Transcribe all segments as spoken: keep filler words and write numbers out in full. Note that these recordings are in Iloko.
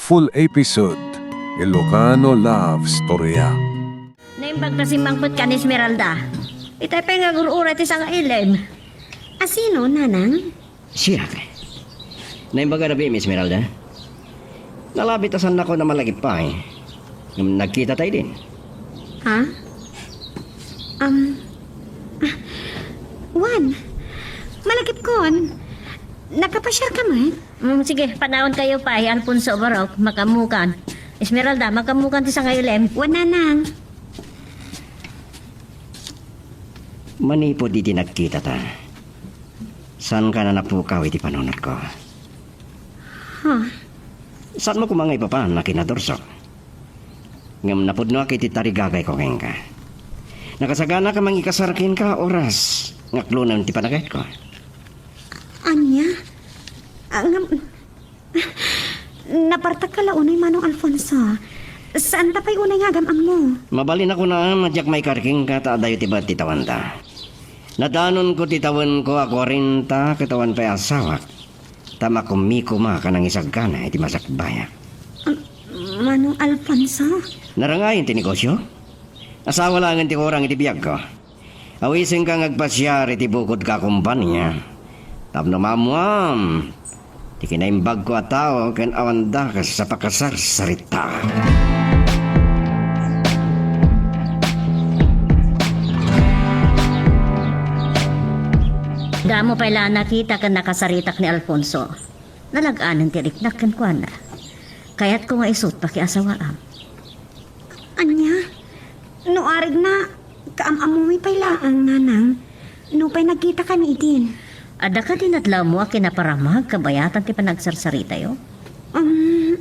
Full episode, Ilocano Love Storya. Naimbag ta simmangpet kan Esmeralda. Itay pay nga agur-uray ti sangailem. A sino, nanang? Siak. Naimbag a rabii, Miss Esmeralda. Nalabit a saannakon a malagip pay. Ngem nagkita tayo din. Ha? Um, ah, Juan, malagipkon. Nakapasiar ka man? Mm, sige, panawan kayo pay, Alfonso, Barok, makamukan. Esmeralda, makamukan ti sangailem. Juan, nanang. Manipud iti nagkita ta, saanka a napukaw iti panunotko. Ha? Saanmo koma nga ipapan a kinadursok. Ngem napudnoak iti tarigagayko kenka. Nakasaganaak a mangikasar kenka oras nga aklonen ti panagayatko. Ania? Ah, ngem, napartakka la unay, Manong Alfonso. Saanta pay unay nga agam-ammo. Mabalin a kunam a diak maikar kenka ta adayo ti bayat ti tawanta. Nadanonko ti tawenko a kuarenta ket awan pay asawak, ta makummikumak a nangisagana iti masakbayak. Ah, Manong Alfonso? Narangayon ti negosio? Asawa laengen ti kurang iti biagko. Awisenka nga agpasiar iti bukodko a kompania tapno maammuam ti kinaimbagko a tao ken awan dakes a pakasarsarita. Damo pay la a nakita ken nakasaritak ni Alfonso. Nalag-anen ti riknak kenkuana. Kayatko nga isu ti pakiasawaam. Ania? No arigna, kaam-ammomi pay laeng, nanang. Nupay nagkitakami idin. Adda kadi nadlawmo a kinaparamag kabayatan ti panagsarsaritayo? Um,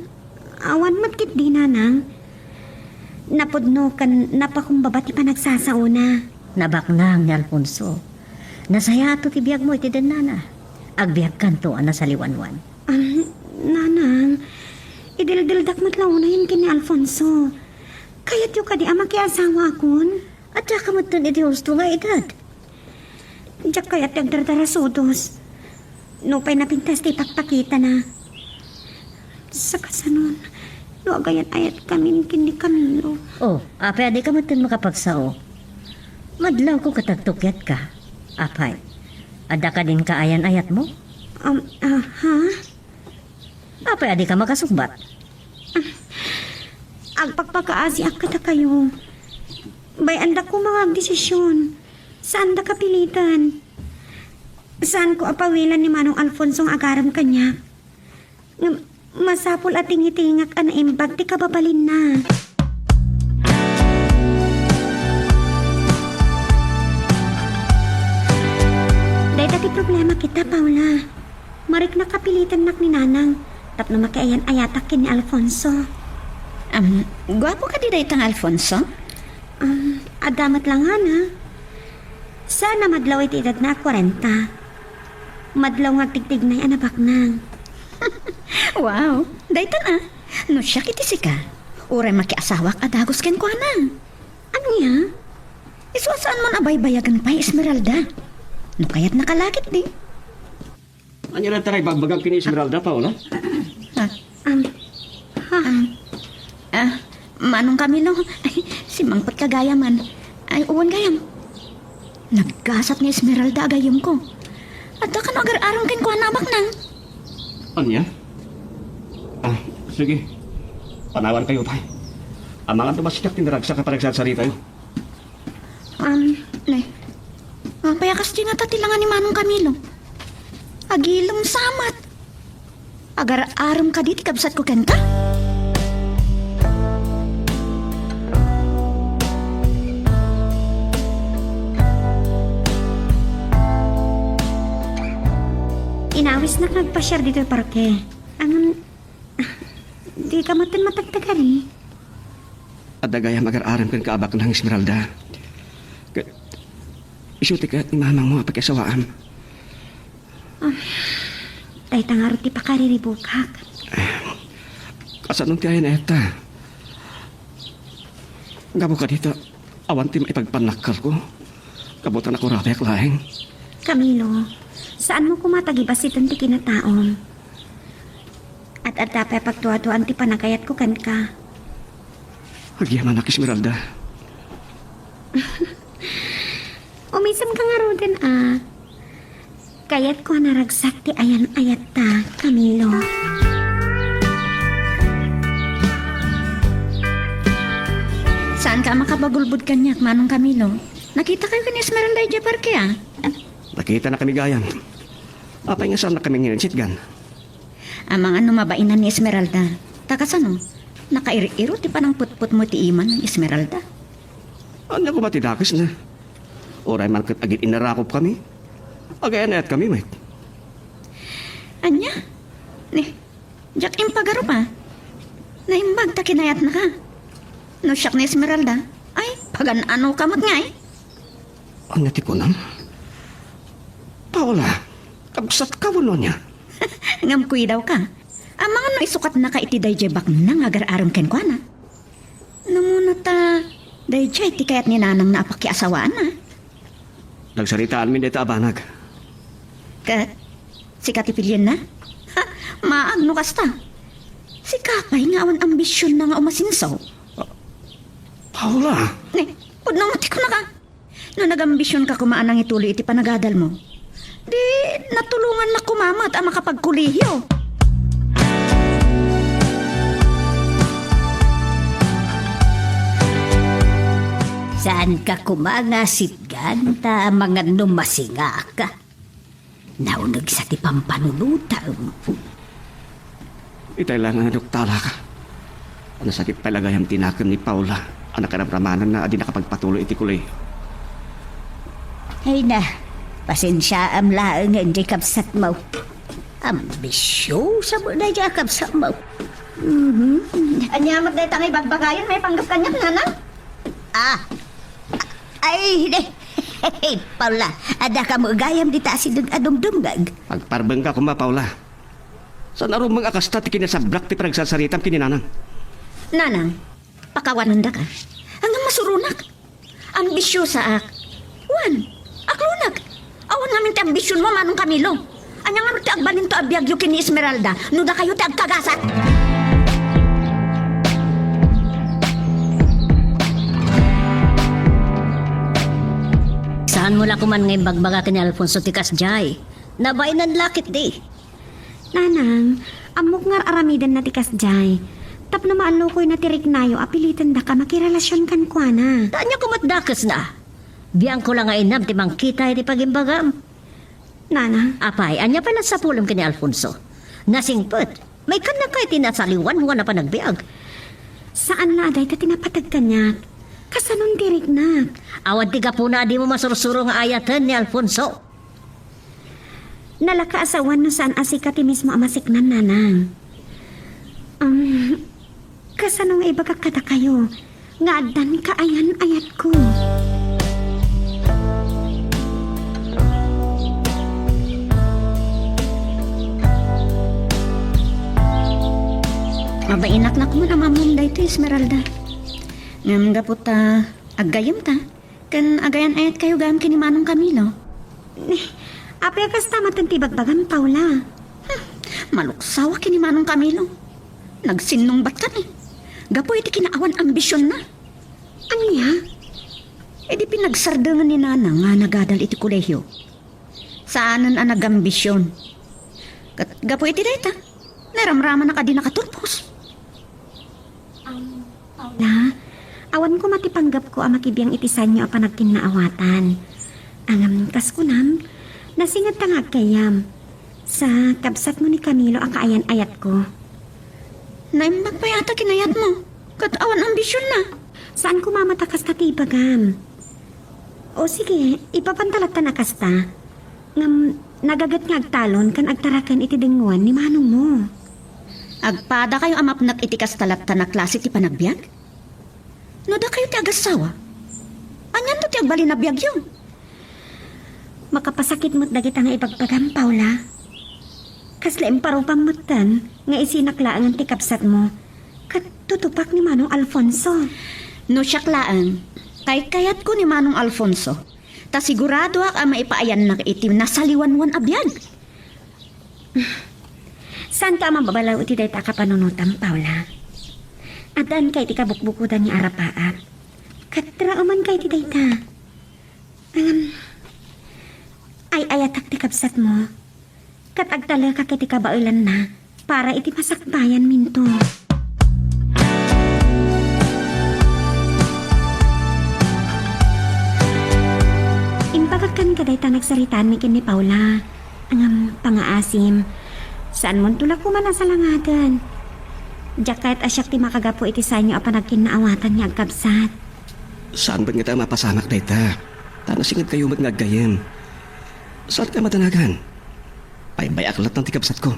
awan met ketdi, nanang. Napudno ken napakumbaba ti panagsasaona. Nabaknang ni Alfonso. Nasayaat ti biagmo iti dennana. Agbiagkanto a nasaliwanwan. Ah, nanang, idildildak met la unayen ken ni Alfonso. Kayatyo kadi a makiasawaakon? Adda ka metten iti husto nga edad. Diak kayat ti agdardarasudos. Nupay napintas ti ipakpakitana. Sakasanon, no agayan-ayatkami ken ni Camilo. Oh, apay a dika metten makapagsao? Madlawko ket agtukiatka. Apay, adda kadin kaayan-ayatmo? Um, ah, ha? Apay a dika makasungbat? Agpakpakaasiak kadakayo. Bay-andak koma nga agdesision. Saandaka piliten. Saanko a pawilan ni Manong Alfonso nga agarem kaniak. Ngem masapul a tingitingak a naimbag ti kababalinna. Dayta ti problema kita, Paula. Mariknak a pilitennak ni Nanang tapno makiayan-ayatak ken ni Alfonso. Am, guapo kadi dayta nga Alfonso? Am, adda met la ngana. Saan a madlaw iti edadna a kuarenta. Madlaw nga agtigtignay a nabaknang. Wow, daytan a. No siak iti sika, uray makiasawak a dagus kenkuana. Ania? Isu a saanmon a baybayagen pay, Esmeralda. No kayatnaka la ketdi. Ania dayta nga ibagbagam ken ni Esmeralda, Paula? Ah. Am, ha? Am, ah, Manong Camilo, ay, simmangpetka gayamen. Ay, wen gayam. Naggasat ni Esmeralda a gayyemko. Adda kano agar-arem kenkuana a baknang. Ania? Ah, sige. Panawankayo pay. Amangan no masiak ti naragsak a panagsarsaritayo. Um, ne. Apay a kasdi ngata ti langa ni Manong Camilo? Agilem sa met. Agar-arem kadi ti kabsatko kenka? Inawisnak nga agpasiar ditoy parke. Ngem, dika metten matagtagari. Adda gayam agar-arem kenka a baknang, Esmeralda. Ket isu ti kayat ni mamangmo a pakiasawaam. Ah, dayta ngarud ti pakariribukak. Kasano ti ayan-ayatta? Gapu kadita, awan ti maipagpannakkalko. Gapu ta nakurabiak laeng. Camilo, saanmo koma a tagibasiten ti kinataom. At Adda pay pagduaduaan ti panagayatko kenka. Agyamanak, Esmeralda. Umisemka ngaruden a. Kayatko a naragsak ti ayan-ayatta, Camilo. Saanka a makabagulbod kaniak, Manong Camilo? Nakitakayo ken ni Esmeralda idiay parke, a? Nakitanakami gayam. Apay nga saannakami nga insitgan? Amangan no mabainan ni Esmeralda. Ta kasano? Nakair-iro ti panangputputmo iti ima ni Esmeralda. Ania koma ti dakesna? Uray man ket agin-inarakopkami, agayan-ayatkami met. Ania? Ni, diak impagarup a. Naimbag ta kinayatnaka. No siak ni Esmeralda, ay, pagan-anoka met ngay. Ania ti kunam? Paula, kabsatka wenno ania? Ngem kuidawka. Amangan no isukatnaka iti daydiay baknang nga agar-arem kenkuana. Namuna ta, daydiay ti kayat ni nanangna a pakiasawaanna. Nagsaritaanmi dayta a banag. Ket, sika ti pilienna? Ha, maag no kasta. Sika pay nga awan ambisionna nga umasinso. Paula! Ni, pudno nga ti kunaka. No nagambisionka koma a nangituloy iti panagadalmo, di natulongannak koma met a makapagkolehiyo. Saanka koma nga sitgan ta amangan no masingaka. Naunegsa ti pampanunotem. Itay la nga naduktalak. Nasakit pay la gayam ti nakem ni Paula a nakaramramananna a di nakapagpatuloy iti kolehiyo. Ay na, pasensiaam laeng nga idiay kabsatmo. Ambisiosa met daydiay kabsatmo. Mhm. Ania met dayta nga ibagbagayo, maipanggep kaniak, nanang? Ah. Ay, ne. Paula, adda kamo gayam dita asideg a dumdumngeg. Agparbengka koma, Paula. Saan a rumeng a kasta ti kinasablak ti panagsarsaritam ken ni nanang. Nanang, pakawanendaka. Ngem masuronak. Ambisiosaak. Wen, aklonek. Awan ngamin ti ambisionmo, Manong Camilo. Ania ngarud ti agbalinto a biagyo ken ni Esmeralda no dakayo ti agkagasat? Saanmo la koman nga imbagbaga ken ni Alfonso ti kasdiay. Nabainan la ketdi. Nanang, ammok nga ar-aramidenna ti kasdiay. Tapno maallukoyna ti riknayo a pilitendaka a makirelasion kenkuana. Ta ania koma ti dakesna? Biangko la nga inam ti mangkita iti pagimbagam. Nanang. Apay, ania pay la sapulem ken ni Alfonso? Nasingpet. Maikkannak kay ti nasaliwanwan a panagbiag. Saan la a dayta ti napateg kaniak. Kasanon ti riknak? Awan ti gapuna a dimo masursuro nga ayaten ni Alfonso. Nalaka a sawen no saan a sika ti mismo a masiknan, nanang. Um, kasano nga ibagak kadakayo nga addan kaayan-ayatko? Mabainak la koman a maammom daytoy, Esmeralda. Ngem gapu ta aggayemta, ken agayan-ayatkayo gayam ken ni Manong Camilo. Ni, apay a kasta met ti ibagbagam, Paula? Hmm, maluksawa ken ni Manong Camilo. Nagsinnungbat kami. Gapu iti kinaawan ambisionna. Ania? Idi pinagsardengen ni Nanang nga nagadal iti kolehio. Saanen a nagambision. Ket gapu iti dayta, naramramanak a di nakaturpos. Am, Paula, awan koma ti panggepko a makibiang iti saanyo a panagkinnaawatan. Ngem, kas kunam, nasingedta nga aggayyem. Sa kabsatmo ni Camilo a kaayan-ayatko. Naimbag pay a ta kinayatmo, ket awan ambisionna. Saan koma met a kasta ti ibagam. O sige, ipapanta lattan a kasta. Ngem, nagaget nga agtalon ken agtaraken iti dengngoan ni manongmo. Agpadakayo a mapnek iti kasta lattan a klase ti panagbiag? No dakayo ti agassawa, anianto ti agbalin a biagyo? Makapasakit met dagita nga ibagbagam, Paula. Kasla imparupam metten nga isinak laengen ti kabsatmo ket tutupak ni Manong Alfonso. No siak laeng, kaykayatko ni Manong Alfonso, ta siguradoak a maipaayannak iti nasaliwanwan a biag. Saanka a mababalaw iti dayta a kapanunotam, Paula? Addaanka iti kabukbukodan nga arapaap. Ket raemanka iti dayta. Ngem, ay-ayatak ti kabsatmo, ket agtalekak iti kabaelanna para iti masakbayanminto. Imbagak kenka dayta nagsaritaanmi ken ni Paula. Ngem, pangaasim, saanmonto la koma a salangaden. Diak kayat a siak ti makagapu iti saanyo a panagkinnaawatan nga agkabsat. Saan met ngata a mapasamak dayta? Ta nasingedkayo met nga aggayyem. Saanka a madanagan? Baybay-ak latta ti kabsatko.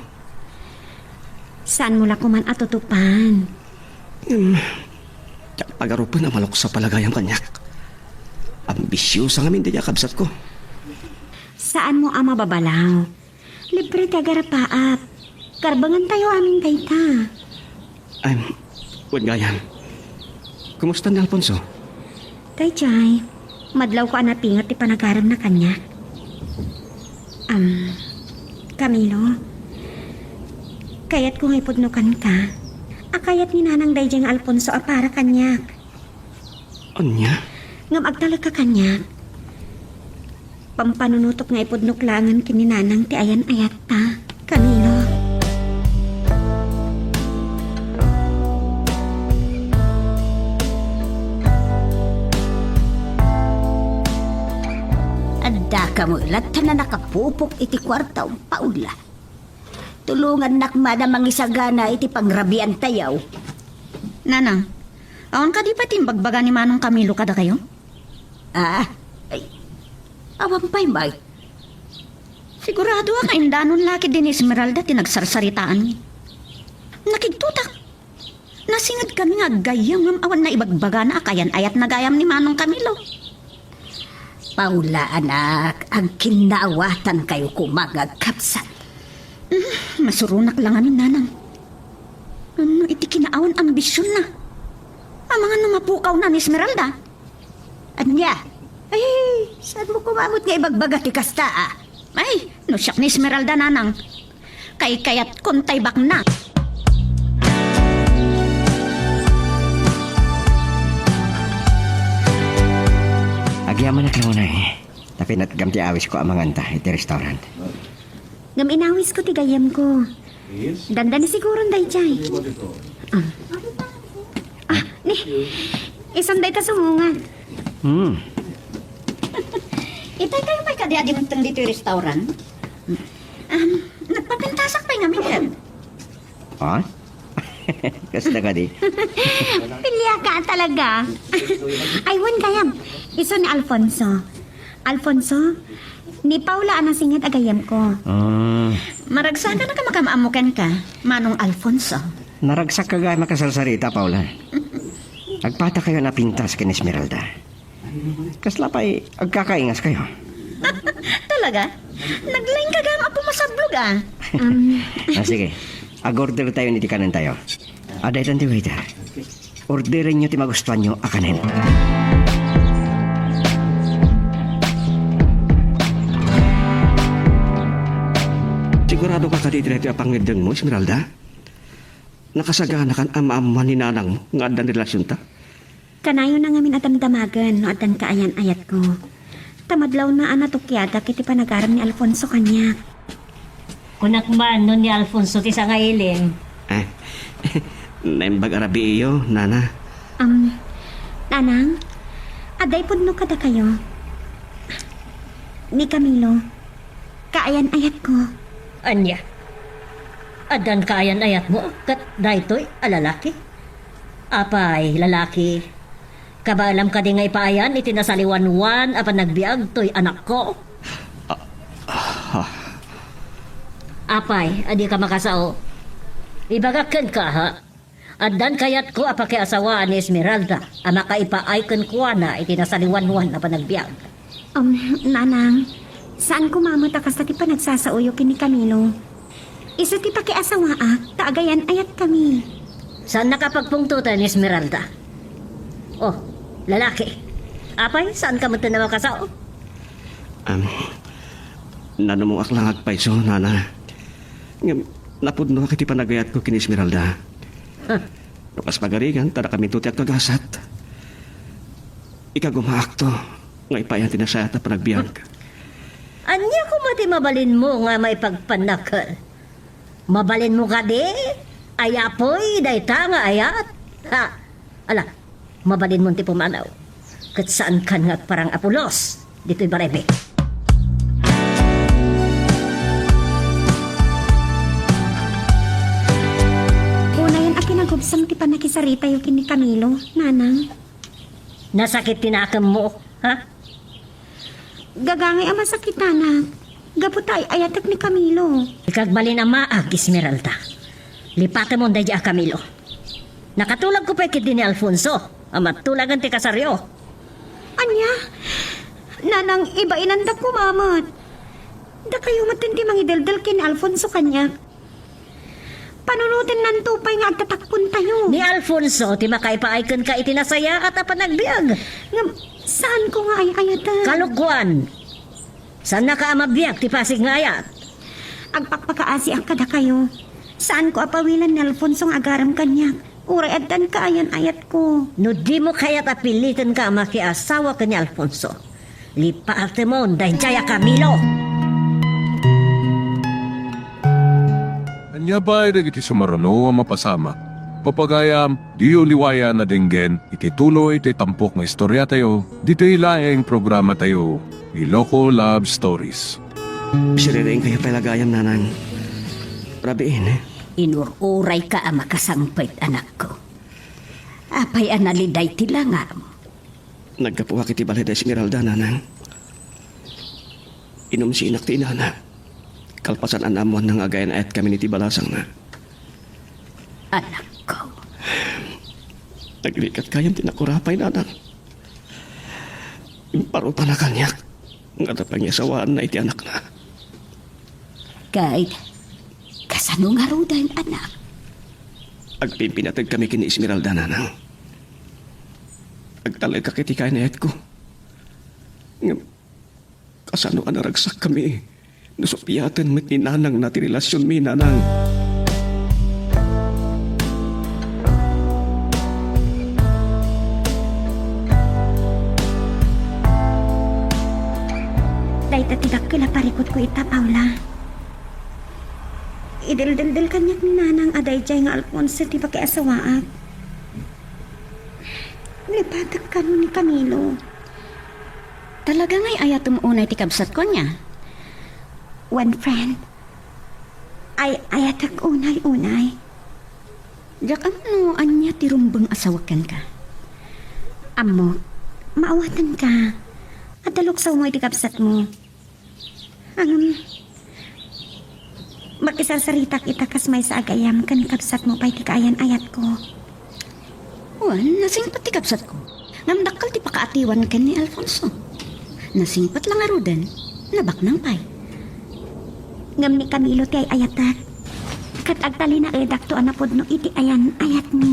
Saanmo la koman a tutupan. Hmm, diak pagarupen a malukso pay la gayam kaniak. Ambisiosa ngamin dayta a kabsatko. Saanmo a mababalaw. Libre ti agarapaap. Karbengantayo amin dayta. Ay, wen gayam. Kumusta ni Alfonso? Daydiay, madlawko a napinget ti panagaremna kaniak. Am, Camilo, kayatko nga ipudnokanka a kayat ni Nanang daydiay nga Alfonso a para kaniak. Ania? Ngem agtalekka kaniak. Pampanunotok nga ipudnok laengen ken ni Nanang ti ayan-ayatta, Camilo. Adda kamo latta a nakapupok iti kuartaom, Paula. Tulongannak man a mangisagana iti pangrabiantayo. Nanang, awan kadi pay ti imbagbaga ni Manong Camilo kadakayo? Ah, ay, awan pay met. Sigurado a kaindanon la ketdi ni Esmeralda ti nagsarsaritaanmi. Nakigtotak. Nasingedkami nga aggayyem ngem awan naibagbagana a kayan-ayatna gayam ni Manong Camilo. Paula, anak, agkinnaawatankayo koma nga agkabsat. Mm, masuronak la ngamin, Nanang. Ngem no iti kinaawan ambisionna? Amangan no mapukawna ni Esmeralda? Ania? Ay, saanmo koma met nga ibagbaga ti kasta, a? Ay, no siak ni Esmeralda, Nanang, kaykayatko tay bakna. Agyamanak la unay, ta pinatgam ti awisko a manganta iti restaurant. Ngem inawisko ti gayyemko. Dandani siguron daydiay. Ah. Ah, ni, isun dayta sumungan. Hmm. Itay kayo pay kadi a dimteng ditoy restaurant? Um, nagpapintasak pay ngamin ket. Ha? Kasta kadi? Piliaka talaga. Ay, wen gayam. Isu ni Alfonso. Alfonso, ni Paula a nasinged a gayyemko. Ah. Maragsakannak a makaam-ammo kenka, Manong Alfonso. Naragsak ka gayam a kasarsarita, Paula. Agpatakayo a napintas ken Esmeralda. Kasla pay agkakaingaskayo. Talaga? Naglaingka gayam a pumasablog, a. Um. Ah, sige. Ag-ordertayon iti kanentayo. Adda itan ti waiter. Orderenyo ti magustuanyo a kanen. Siguradoka kadi iti daytoy a pangngeddengmo, Esmeralda? Nakasaganakan a maammuan ni nanangmo nga addan relasionta? Kanayon a ngamin a damdamagen no addan kaayan-ayatko. Ta madlawna a natukiadak iti panagarem ni Alfonso kaniak. Kunak man no ni Alfonso ti sangailin. Eh, naimbag a rabiiyo, nana. Um, Nanang, adda ipudno kadakayo. Ni Camilo, kaayan-ayatko. Ania? Addan kaayan-ayatmo ket daytoy a lalaki? Apay, lalaki, kabaelam kadi nga ipaayan iti nasaliwanwan a panagbiag toy anakko? Ah, ah. Apay, a dika makasao? Ibagak kenka, ha? Addan kayatko a pakiasawaan ni Esmeralda a makaipaay kenkuana iti nasaliwanwan a panagbiag. Um, Nanang, saan koma met a kasta ti panagsasaoyo ken ni Camilo. Isu ti pakiasawaak, ta agayan-ayatkami. Saannak a pagpungtoten, Esmeralda. Oh, lalaki. Apay, saanka met a makasao? Um, nanumuak la nga agpayso, nana. Ngem, Napudnoak iti panagayatko ken Esmeralda. Huh. No kas pagaringan, ta dakaminto ti agkagasat. Ikagumaakto nga ipayan ti nasayaat a panagbiag. Ania koma ti mabalinmo nga maipagpanakel? Mabalinmo kadi a yapoy dayta nga ayat? Ha? Ala, mabalinmon ti pumanaw. Ket saankan nga agparang a pulos ditoy baraymi. Unayen a kinagubsam ti pannakisaritayo ken ni Camilo, Nanang. Nasakit ti nakemmo, ha? Gagangay a masakitanak gapu ta ay-ayatek ni Camilo. Ikagbalin a maag, Esmeralda. Lipatemon daydi a Camilo. Nakatulagko pay ketdi ni Alfonso a matulagan ti kasaryo. Ania? Nanang, ibainandak koma met. Dakayo met ti mangideldel ken ni Alfonso kaniak. Panunotennanto pay nga agtatakkontayo. Ni Alfonso ti makaipaay kenka iti nasayaat a panagbiag. Ngem, saanko nga ay-ayaten. Kalokuan! Saannaka a mabiag ti pasig nga ayat. Agpakpakaasiak kadakayo. Saanko a pawilen ni Alfonso nga agarem kaniak. Uray addan kaayan-ayatko. No dimo kayat a pilitenka a makiasawa ken ni Alfonso, lipatemon daydiay a Camilo. Ania pay dagiti sumaruno a mapasamak? Pagayam, diyo liwayan a denggen iti tuloy ti tampok nga istoriatayo ditoy laeng programatayo, Iloko Love Stories. Siririingkayo pay la gayam, Nanang. Rabiin. Inur-urayka a makasangpet, anakko. Apay a naliday ti langam? Naggapuak iti balay da Esmeralda, Nanang. Inumsinak ti inana. Kalpasan a naammoanna nga agayan-ayatkami iti balasangna. Anakko. Nagrigat gayam ti nakurapay, Nanang. Imparupana kaniak nga adda pangiasawaanna iti anakna. Ket kasano ngaruden, anak? Agpimpinategkami ken ni Esmeralda, Nanang. Agtalekak iti kayan-ayatko. Ngem kasano a naragsakkami no supiaten met ni Nanangna ti relasionmi, Nanang? Dayta ti dakkel a parikutko ita, Paula. Ideldeldel kaniak ni Nanang a daydiay nga Alfonso ti makiasawaak. Lipatek kano ni Camilo. Talaga nga ay-ayatem unay ti kabsatko, ania? Wen, friend. Ay-ayatek unay-unay. Diak ammo no ania ti rumbeng a sawek kenka. Ammok, maawatenka. Adda luksawmo iti kabsatmo. Ngem, makisarsaritak ita kas maysa a gayam ken kabsatmo pay ti kaayan-ayatko. Wen, nasingpet ti kabsatko. Ngem dakkel ti pakaatiwan ken ni Alfonso. Nasingpet la ngaruden, nabaknang pay. Ngem ni Camilo ti ay-ayatek. Ket agtalinaedakto a napudno iti ayan-ayatmi.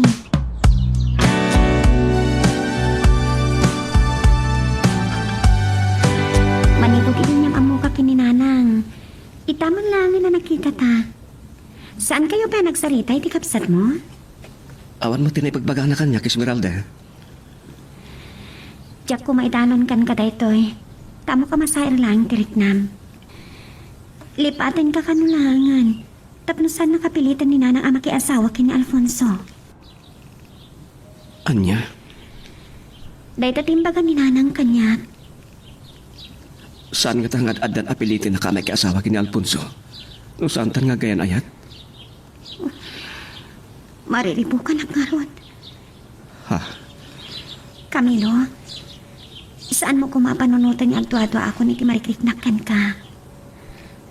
Manipud idi aniam ammoka ken ni Nanang, ita man laengen a nakitata. Saankayo pay a nagsarita iti kabsatmo? Awan met ti naibagbagana kaniak, Esmeralda. Diak koma idanon kenka daytoy. Ta ammok a masair laeng ti riknam. Lipatenka kano laengen tapno saannaka piliten ni Nanang a makiasawa ken ni Alfonso. Ania? Dayta ti imbaga ni Nanang kaniak. Saan ngata nga ad-addan a pilitennaka a makiasawa ken ni Alfonso no saantan nga agayan-ayat? Mariribukanak ngarud. Ha? Camilo, saanmo koma a panunoten nga agduaduaakon iti marikriknak kenka.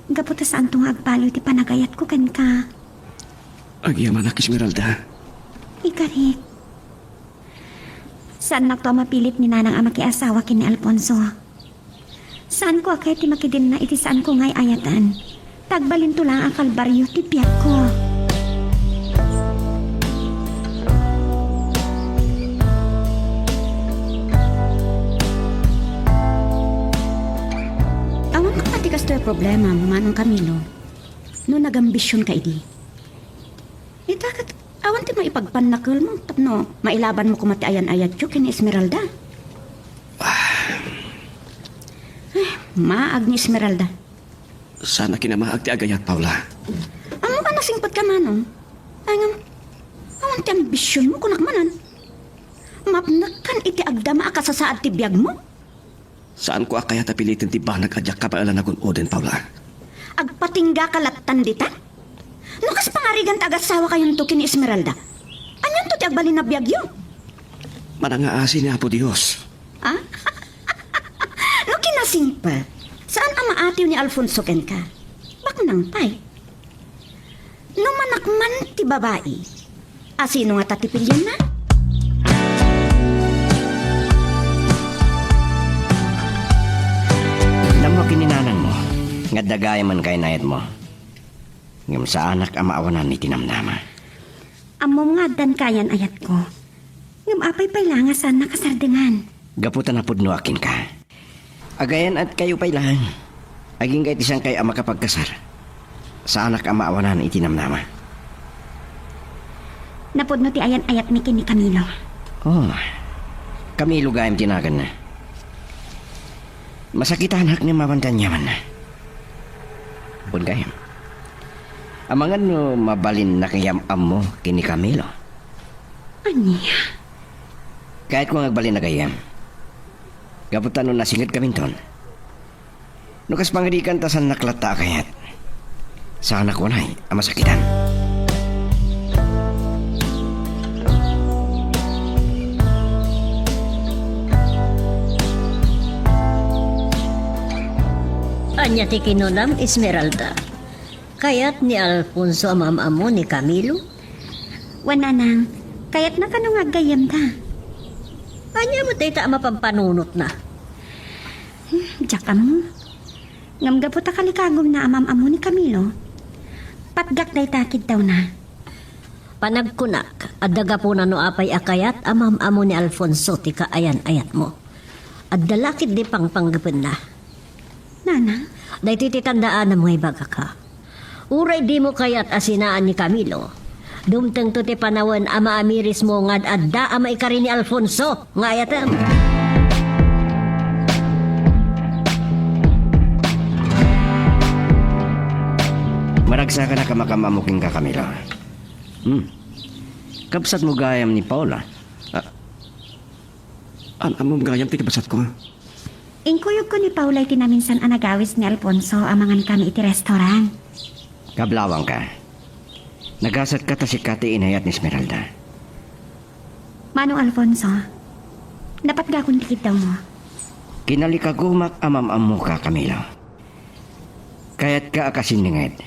Gapu ta saanto nga agbaliw ti panagayatko kenka. Agyamanak, Esmeralda. Ikarik, saannakto a mapilit ni Nanang a makiasawa ken ni Alfonso. Saanko a kayat ti makidenna iti saanko nga ay-ayatan. Ta agbalinto laeng a kalbario ti biagko. Awan koma ti kastoy a problema, Manong Camilo. No nagambisionka idi, ipagpannakelmo tapno mailabanmo koma ti ayan-ayatyo ken ni Esmeralda. Ay, maag ni Esmeralda. Saan a kinamaag ti agayat, Paula. Ammok a nasingpetka, Manong. Ay ngem, awan ti ambisionmo, kunak manen. Mapnekkan iti agdama a kasasaad ti biagmo. Saanko a kayat a piliten ti banag a diak kabaelan a gun-oden, Paula. Agpatinggaka lattan dita? No kas pangarigan ti agasawakayonto ken ni Esmeralda, anianto ti agbalin a biagyo? Manangaasi ni Apo Dios. Ah? No kinasingpet, saan a maatiw ni Alfonso kenka? Baknang pay. No manakman ti babai, asino ngata ti pilienna? Nammo ken ni nanangmo nga adda gayam nga inayatmo. Ngem saanak a maawanan iti namnama. Ammom nga addan kayan-ayatko. Ngem apay pay la nga saan nakasardengan? Gapu ta napudnoak kenka. Agayan-atkayo pay laeng. Agingga iti siangkayo a makapagkasar. Saanak a maawanan iti namnama. Napudno ti ayan-ayatmi ken ni Camilo. Oh, Camilo gayam ti naganna. Masakitanak ngem awan ti aniamanna. Ammom gayam. Amangan no mabalinnak nga iyam-ammo ken ni Camilo. Ania? Kayatko nga agbalin a gayyem. Gapu ta no nasingedkaminton, no kas pangarigan ta saannak latta a kayat, saanak unay a masakitan. Ania ti kinunam, Esmeralda? Kayat ni Alfonso a maam-ammo ni Camilo? Wen, nanang, kayatna kano nga aggayyemda. Ania met dayta a mapampanunotna? Hmm, diak ammo. Ngem gapu ta kalikagumna a maam-ammo ni Camilo, patgak dayta a kiddawna. Panagkunak, adda gapuna no apay a kayat a maam-ammo ni Alfonso ti kaayan-ayatmo. Adda la ketdi pangpanggepenna. Nanang? Daytoy ti tandaanam nga ibagaka. Uray dimo kayat a sinaan ni Camilo, dumtengto ti panawen a maamirismo nga ad-adda a maikari ni Alfonso nga ayatem. Maragsakanak a makaam-ammo kenka, Camilo. Hmm. Kabsatmo gayam ni Paula. Ah, Am-ammom gayam ti kabsatko. Inkuyogko ni Paula iti naminsan a nagawis ni Alfonso a mangankami iti restaurant. Kablawangka. Nagasatka ta sika ti inayat ni Esmeralda. Manong Alfonso, napatgakon ti kiddawmo. Kinalikagumak a maam-ammoka, Camilo. Kayatka a kasinninged.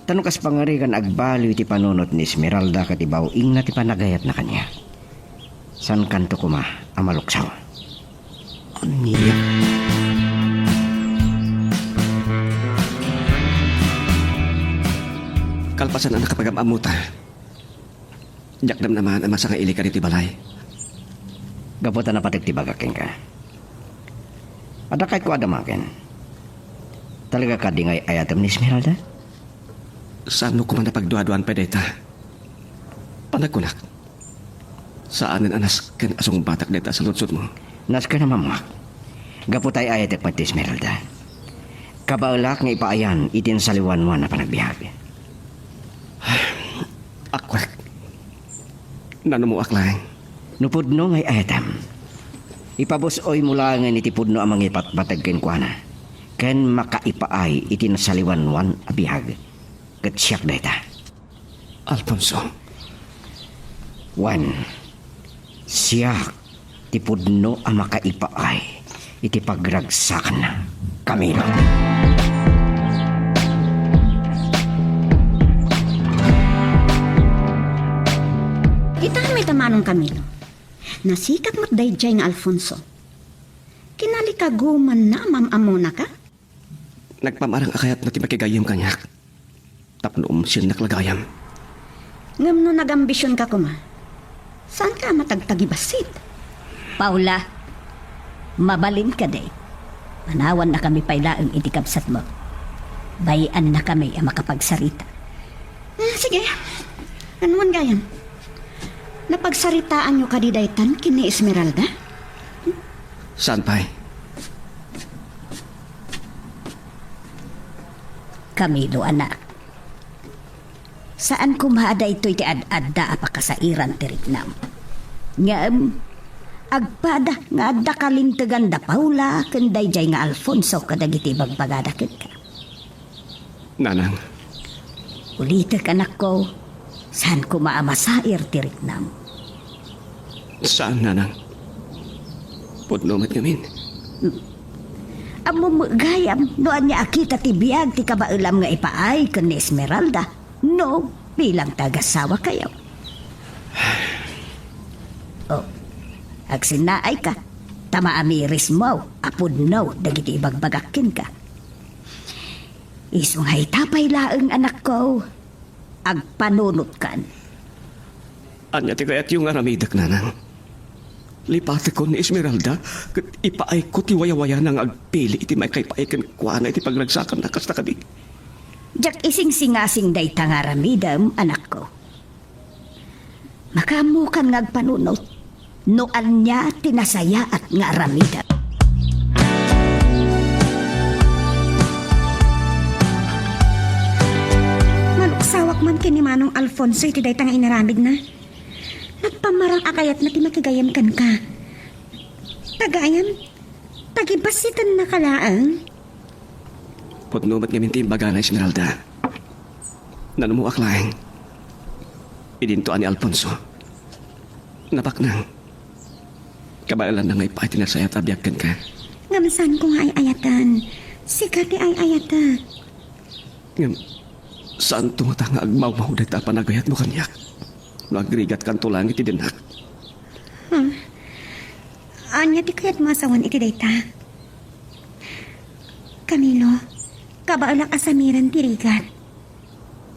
Ta no kas pangarigan agbaliw ti panunot ni Esmeralda ket ibaw-ingna ti panagayatna kaniak, saankanto koma a maluksaw. Ania? Kalpasan a nakapagam-ammota, diak namnamaan a masangailik ditoy balay. Gapu ta napateg ti bagak kenka. Adda kayatko a damagen. Talaga kadi nga ay-ayatem ni Esmeralda? Saanmo koma a pagduaduaan pay dayta? Panagkunak, saanen a nasken a sungbatak dayta a saludsodmo. Nasken a mammuak. Gapu ta ay-ayatek met ti Esmeralda. Kabaelak nga ipaayan iti insaliwanwan a panagbiag. Akwek. Nanumuak laeng. No pudno nga ay-ayatem, ipabus-oymo laengen iti pudno a mangipatpateg kenkuana, ken makaipaay iti insaliwanwan a biag. Ket siak dayta. Alfonso. Wen, siak ti pudno a makaipaay iti pagragsakanna, Camilo. Ita met a manong Camilo. Nasikap met daydiay nga Alfonso. Kinalikagumanna a mam-ammonaka? Nagpamarang a kayatna ti makigayyem kaniak tapno umsiennak la gayam. Ngem no nagambisionka koma, saanka a matagtagibassit? Paula, mabalin kadi. Manawannakami pay laeng iti kabsatmo. Bay-annakami a makapagsarita. Ah, sige. Anuan gayam? Napagsaritaanyo kadi daytan ken ni Esmeralda? Saan pay? Camilo, anak. Saan koma a daytoy ti ad-adda a pakasairan ti riknam. Ngem, agpada nga adda kalintegan da Paula ken daydiay nga Alfonso kadagiti ibagbagada kenka. Nanang. Ulitek, anakko, saan koma a masair ti riknam. Saan, Nanang. Pudno met ngamin. Ammom met gayam no ania a kita ti biag ti kabaelam nga ipaay ken ni Esmeralda no bilang ti agasawakayo. Oh, agsinnaayka, ta maamirismo a pudno dagiti ibagbagak kenka. Isu nga ita pay laeng, anakko, agpanunotkan. Ania ti kayatyo nga aramidek, Nanang? Lipatekon ni Esmeralda ket ipaayko ti wayawayana nga agpili iti maikaipaay kenkuana iti pagragsakanna, kasta kadi? Diak isingsingasing dayta nga aramidem, anakko. Makaammokan nga agpanunot no ania ti nasayaat nga aramidem. Maluksawak man ken ni Manong Alfonso iti dayta nga inaramidna. Nagpamarang a kayatna ti makigayam kenka. Tagayam, tagibassitennaka laeng. Pudno met ngamin ti imbagana, Esmeralda. Nanummoak laeng. Idinto a ni Alfonso. Napaknang. Kabaelanna nga ipaay ti nasayaat a biag kenka. Ngem saanko nga ay-ayaten. Sika ti ay-ayatek. Ngem, saanto ngata nga agmawmaw dayta a panagayatmo kaniak no agrigatkanto laeng iti dennak? Hmm. Ania ti kayatmo a sawen iti dayta? Camilo, kabaelak a samiren ti rigat.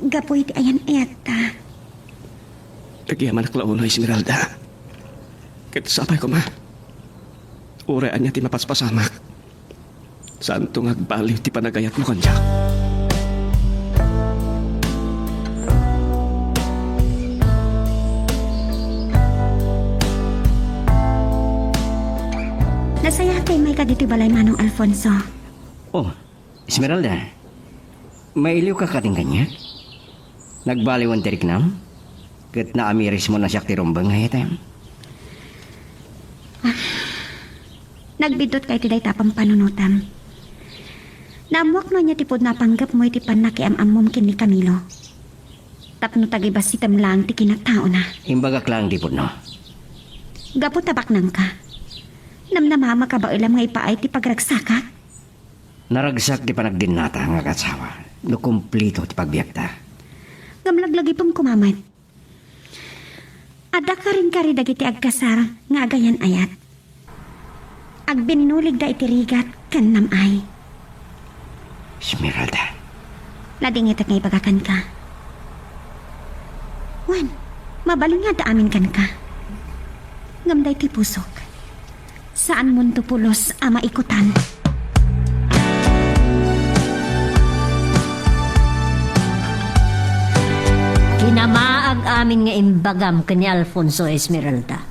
Gapu iti ayan-ayatta. Agyamanak la unay, Esmeralda. Ket sapay koma. Uray ania ti mapaspasamak. Saanto nga agbaliw ti panagayatmo kaniak. Nasayaat ti immayka ditoy balay, Manong Alfonso. Oh, Esmeralda, mailiwka katin kaniak? Nagbaliwen ti riknam? Ket naamirismo a siak ti rumbeng nga ayatem? Ah, nagbiddut ka iti dayta a pampanunotam. Naammoak no ania ti pudno a panggepmo iti pannakiam-ammom ken ni Camilo. Tapno tagibassitem laeng ti kinataona. Imbagak laeng ti pudno. Gapu ta baknangka. Namnama a makabaelam nga ipaay ti pagragsakak. Naragsak ti panagdinnata nga agasawa no kumplito ti pagbiagta. Ngem laglagipem koma met. Adda karinkari dagiti agkasar nga agayan-ayat. Agbinnuligda iti rigat ken nam-ay. Esmeralda. Nadingitek nga ibaga kenka. Wen, mabalin nga adda amin kenka. Ngem daytoy pusok. Saanmonto pulos a maikutan. Kinamaag amin nga imbagam ken ni Alfonso, Esmeralda.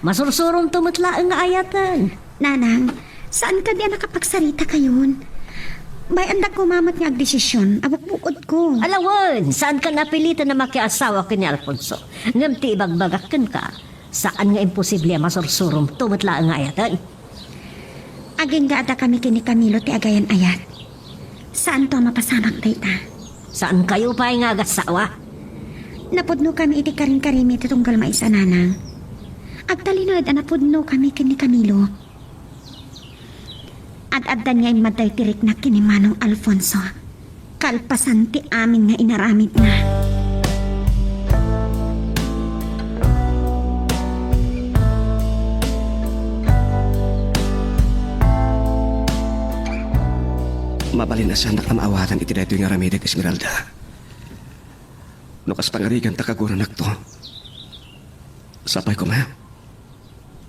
Masursuromto met laeng nga ayaten. Nanang, saan kadi a nakapagsarita kayon? Bay-andak koma met nga agdesision a bukbukodko. Ala wen, saanka napilitan a makiasawa ken ni Alfonso. Ngem ti ibagbagak kenka, saan nga imposible a masursuromto met laeng nga ayaten. Agingga addakami ken ni Camilo ti agayan-ayat. Saanto a mapasamak dayta. Saankayo pay nga agasawa? Napudnokami iti karinkarimi ti tunggal maysa, Nanang. Agtalinaed a napudnokami ken ni Camilo. Ad-addan nga immadda iti riknak ken ni Manong Alfonso. Kalpasan ti amin nga inaramidna. Mabalin a saannak a maawatan iti daytoy nga aramidek, Esmeralda. No kas pangariganta, kaguranakto. Sapay koma.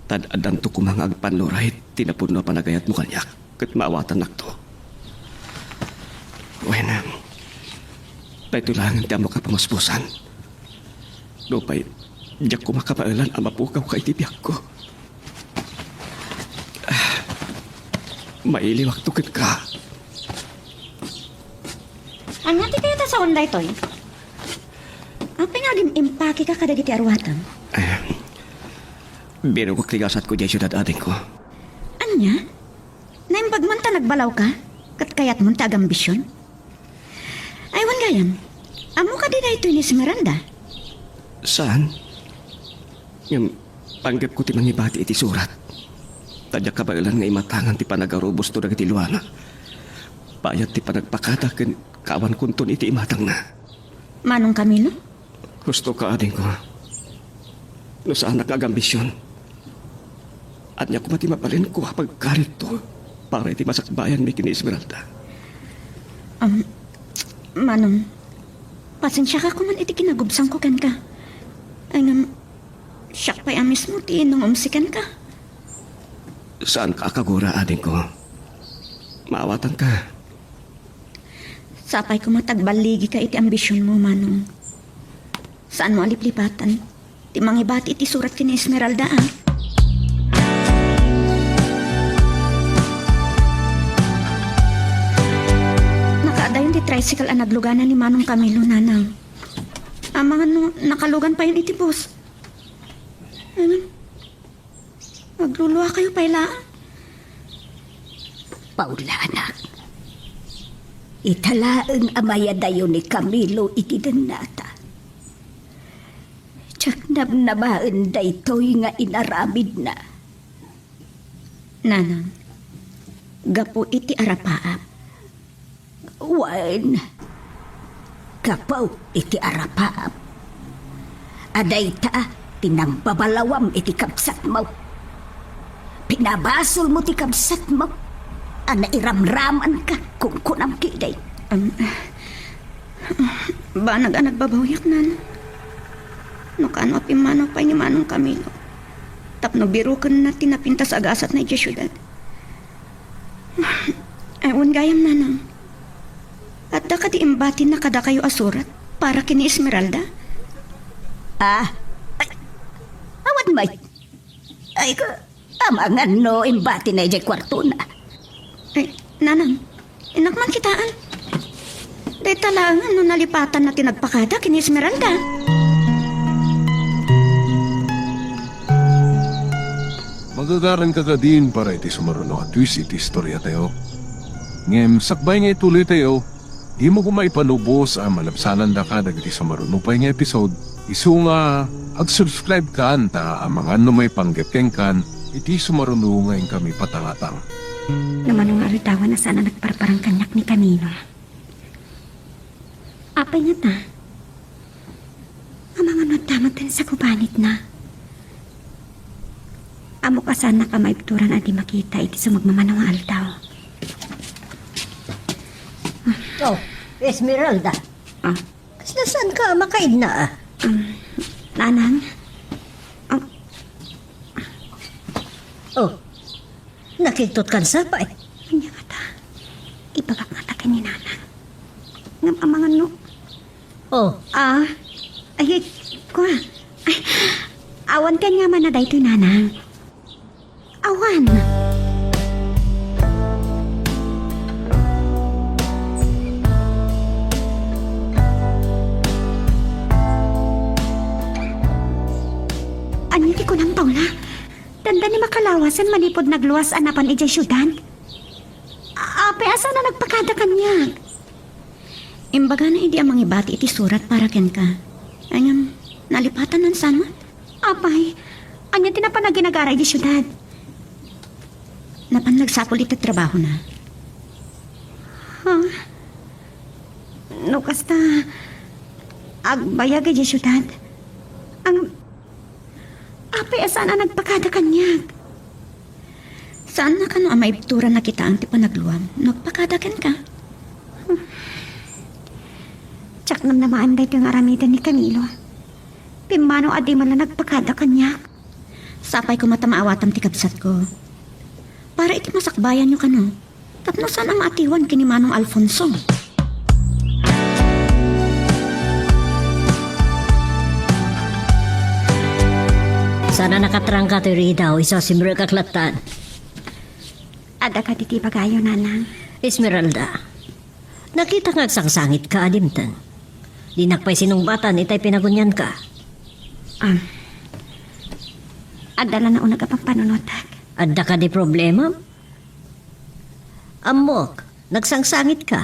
Tad-addanto koma nga agpannuray ti napudno a panagayatmo kaniak, ket maawatannakto. Wen, daytoy laengen ti ammok a pamuspusan. Nupay Diak koma kabaelan a mapukawka iti biagko. Ah, mailiwakto kenka. Ania ti kayat a sawen daytoy? Apay nga agim-impakeka kadagiti aruatam? Eh, binugok ti gasatko diay siudad, adingko. Ania? Naimbag man ta nagbalawka? Ket kayatmon ti agambision? Ay, wen gayam, ammo kadi daytoy ni Esmeralda? Saan. Ngem, panggepko ti mangibati iti surat. Ta diak kabaelan nga imatangan ti panagarubosto dagiti luana. Bayat ti panagpakada ken kaawankonton iti imatangna. Manong Camilo? Husto ka, adingko. No saanak nga agambision, ania koma ti mabalinko a pagkaritto para iti masakbayanmi ken ni Esmeralda? Um, Manong, pasensiaka koman iti kinagubsangko kenka. Ay ngem, siak pay a mismo ti nangumsi kenka. Saanka a kagura, adingko. Maawatanka. Sapay koma ta agballigika iti ambisionmo, Manong. Saanmo a liplipatan ti mangibati iti surat ken ni Esmeralda, a? Nakaadayon ti tricycle a naglugana ni Manong Camilo, Nanang. Amangan no nakalugan payen iti bus. Amen. Magluluakayo pay laeng. Paula, anak. Ita laeng a mayadayo ni Camilo iti dennata. Diak namnamaen daytoy nga inaramidna. Nanang, gapu iti arapaap, Wen, gapu iti arapaap a dayta ti nambabalawam iti kabsatmo. Pinabasolmo ti kabsatmo a nairamramanka, kunkunam ketdi. Am, banag a nagbabawyak, Nanang. No kano a pimmanaw pay ni Manong Camilo tapno birukenna ti napintas a gasatna idiay siudad. Ay, wen gayam, Nanang. Adda kadi imbatina kadakayo a surat para ken ni Esmeralda? Ah, ay, awan met. Ay, ka, amangan no imbatina idiay kuartona. Ay, Nanang, innak man kitaen. Dayta laeng no nalipatanna ti nagpakada ken ni Esmeralda. Magagaranka kadin para iti sumaruno a twist iti istoriatayo. Ngem sakbay nga ituloytayo, dimo koma ipalubos a malabsanandaka dagiti sumaruno pay nga episode, isu nga ag-subscribe kan ta amangan no maipanggep kenkan iti sumaruno nga inkami patangatang. No mano nga aldawan a saan a nagparparang kaniak ni Camilo. Apay ngata? Amangan no adda met ti sagubanitna. Ammok a saannak a maibturan a di makita iti sumagmamano nga aldaw. Oh, Esmeralda. Ah? Kasla saanka a makaidna, a? Um, Nanang? Ah. Oh, nakigtot kan sapay. Ania ngata? Ibagak ngata ken ni Nanang. Ngem amangan no. Oh. Ah, ay, kua. Ay, awan kaniamanna daytoy, Nanang. Awan. Ania ti kunam, Paula? Dandani makalawasen manipud nagluas a napan idiay siudad? A-, apay a saan a nagpakada kaniak? Imbagana idi a mangibati iti surat para kenka. Ngem, nalipatanna, saan met? Apay, ania ti napan a ginagara idiay siudad? Napan nagsapul iti trabahona. Ha? No kasta, agbayag idiay siudad? Ang Apay a saan a nagpakada kaniak? Saanna kano a maibturan a kitaen ti panagluam no agpakada kenka? Diak namnamaen daytoy nga aramiden ni Camilo. Pimmanaw a di man la nagpakada kaniak. Sapay koma ta maawatam ti kabsatko. Para iti masakbayanyo kano. Tapno saan a maatiwan ken ni Manong Alfonso. Saan a nakatrangka toy ridaw, isu a simrekak lattan. Adda kadi ti ibagayo, Nanang? Esmeralda, nakitak nga agsangsangitka a dimteng. Dinak pay sinungbatan itay pinagunianka. Ah. Adda la nauneg a pampanunotek. Adda kadi problema? Ammok, nagsangsangitka.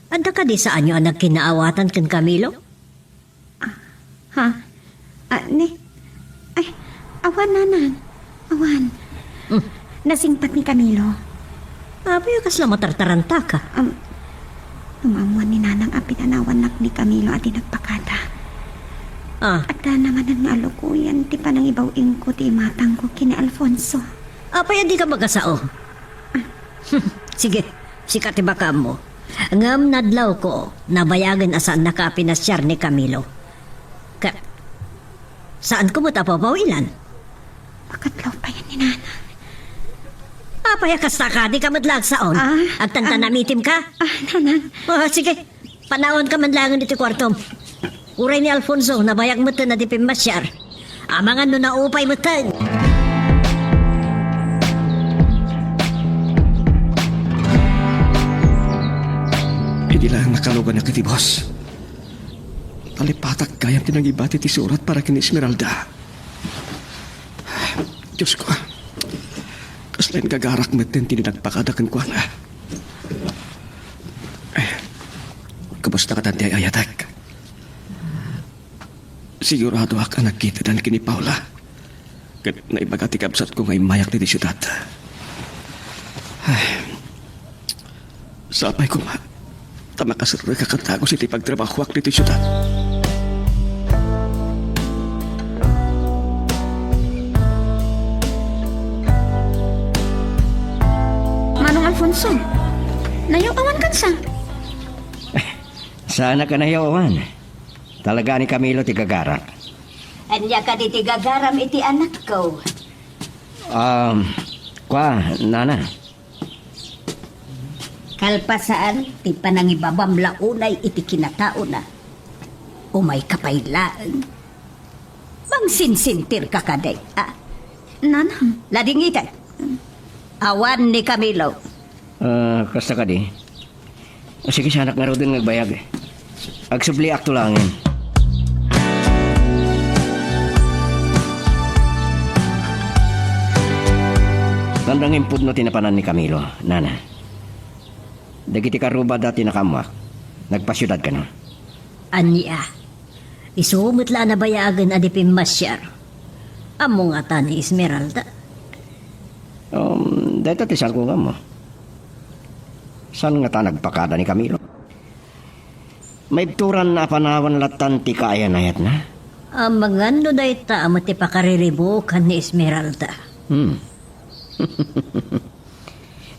Adda kadi saanyo a nagkinaawatan ken Camilo? Ah, ha? Ah, ni? Ay, awan, Nanang. Awan. Hmm. Nasingpat ni Camilo. Apay a kasla matartarantaka? Um, umammuan ni Nanang a pinanawannak ni Camilo a di nagpakada. Ah. Adda manen nga alukoyen ti panangibaw-ingko ti imatangko ken ni Alfonso. Apay a dika magasao? Ah. Sige, sika ti bakammo. Ngem nadlawko, nabayagen a saannaka a pinasiar ni Camilo. Ka-, saanko met a papawilan? Makadlaw pay ni Nanang. Apay a kasta ka, dika met la agsaon. Ah, agtantanamitim ka? Ah, Nanang. Oh, sige. Panawanka man laengen iti kuartom. Uray ni Alfonso, nabayag metten a di pimmasiar. Amangan no naupay metten. Idi laeng nakaluganak iti bus, nalipatak gayam ti nangibati ti surat para ken Esmeralda. Diosko, kasla ingagarak metten ti di nagpakada kenkuana. Eh, kumusta kadi ti ay-ayatek? Siguradoak a nagkitadan ken ni Paula. Ket naibaga ti kabsatko nga immayak ditoy siudad. Ay, sapay koma ta makaserrek a dagus iti pagtrabahoak ditoy siudad. Manong Alfonso, nayaw-awankan sa? Saanak a nayaw-awan. Talaga ni Camilo ti gagarak. Ania kadi ti gagaram iti anakko? Um, kua, nana. Kalpasan ti panangibabam la unay iti kinataona, umayka pay laeng. Mangsinsintirka kadi, a? Nanang. Ladingitan. Awan ni Camilo. Ah, kasta kadi? Sige, saanak ngaruden nga agbayag. Agsubliakto laengen. Dandang impudno ti napanan ni Camilo, nana. Dagiti karrubada ti nakaammoak. Nagpasiudad kano? Ania? Isu met la a nabayagen a di pimmasiar. Ammo ngata ni Esmeralda? Um, dayta ti saanko nga ammo. Saan ngata nagpakada ni Camilo? Maibturan a panawan lattan ti kaayan-ayatna? Amangan no dayta met ti pakariribukan ni Esmeralda. Hmm.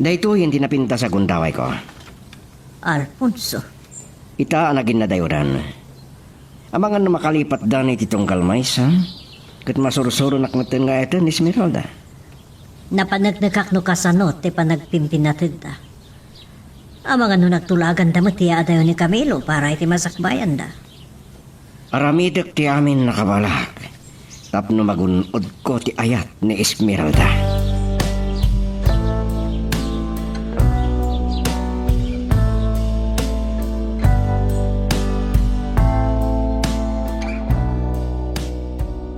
Daytoyen ti napintas a gundawayko. Alfonso. Ita a naginnadayodan. Amangan no makalipatdan iti tunggal maysa, ket masursuronak metten nga ayaten ni Esmeralda. Napaneknekak no kasano ti panagpimpinatedda. Amangan no nagtulaganda met ti yaadayo ni Camilo para iti masakbayanda. Aramidek ti amin a kabalak tapno magun-odko ti ayat ni Esmeralda.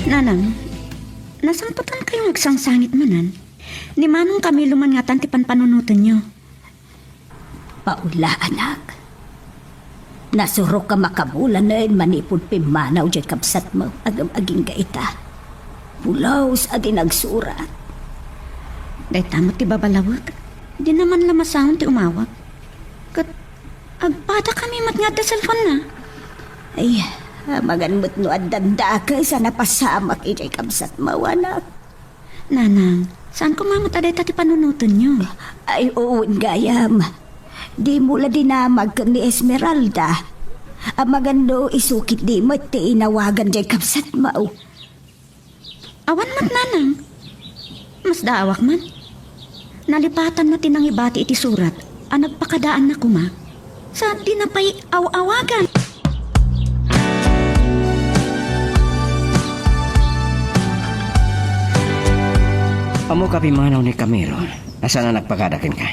Nanang, nasangpetankayo nga agsangsangit manen? Ni Manong Camilo man ngatan ti panpanunotenyo. Paula, anak. Nasurok a makabulanen manipud pimmanaw diay kabsatmo, ngem agingga ita. Pulos a di nagsurat. Dayta met ti babalawek. Dina man la masaon ti umawag. Ket agpadakami met nga adda cellphone-na. Ay, amangan met no addan dakes a napasamak idiay kabsatmo, anak. Nanang, saan koma met a dayta ti panunotenyo? Ay, wen gayam. Dimo la dinamag ken ni Esmeralda. Amangan no isu ketdi met ti inawagan diay kabsatmo. Awan met, Nanang. Masdaawak man. Nalipatanna ti nangibati iti surat a nagpakadaanna koma. Sa dina pay aw-awagan. Ammok a pimmanaw ni Camilo a saan a nagpakada kenka.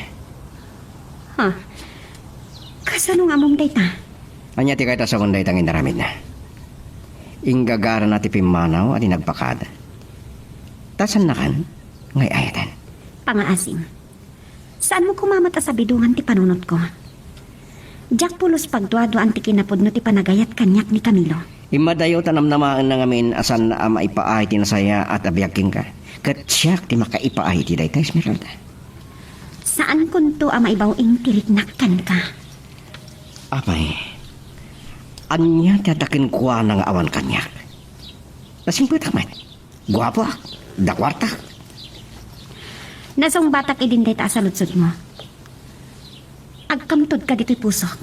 Ha? Kasano nga ammom dayta? Ania ti kayatmo a sawen dayta nga inaramidna? Inggagarana ti pimmanaw a di nagpakada. Ta saannakan nga ay-ayaten. Pangaasim. Saanmo koma met a sabidongan ti panunotko. Diak pulos pagduaduaan ti kinapudno ti panagayat kaniak ni Camilo. Immadayo ta namnamaenna ngamin a saanna a maipaay ti nasayaat a biag kenka. Ket siak ti makaipaay iti dayta, Esmeralda. Saankonto a maibaw-ing ti riknak kenka. Apay, ania ti adda kenkuana nga awan kaniak? Nasingpetak met. Guapoak, adda kuartak. Nasungbatak idin dayta a saludsodmo. Agkamtodka ditoy pusok.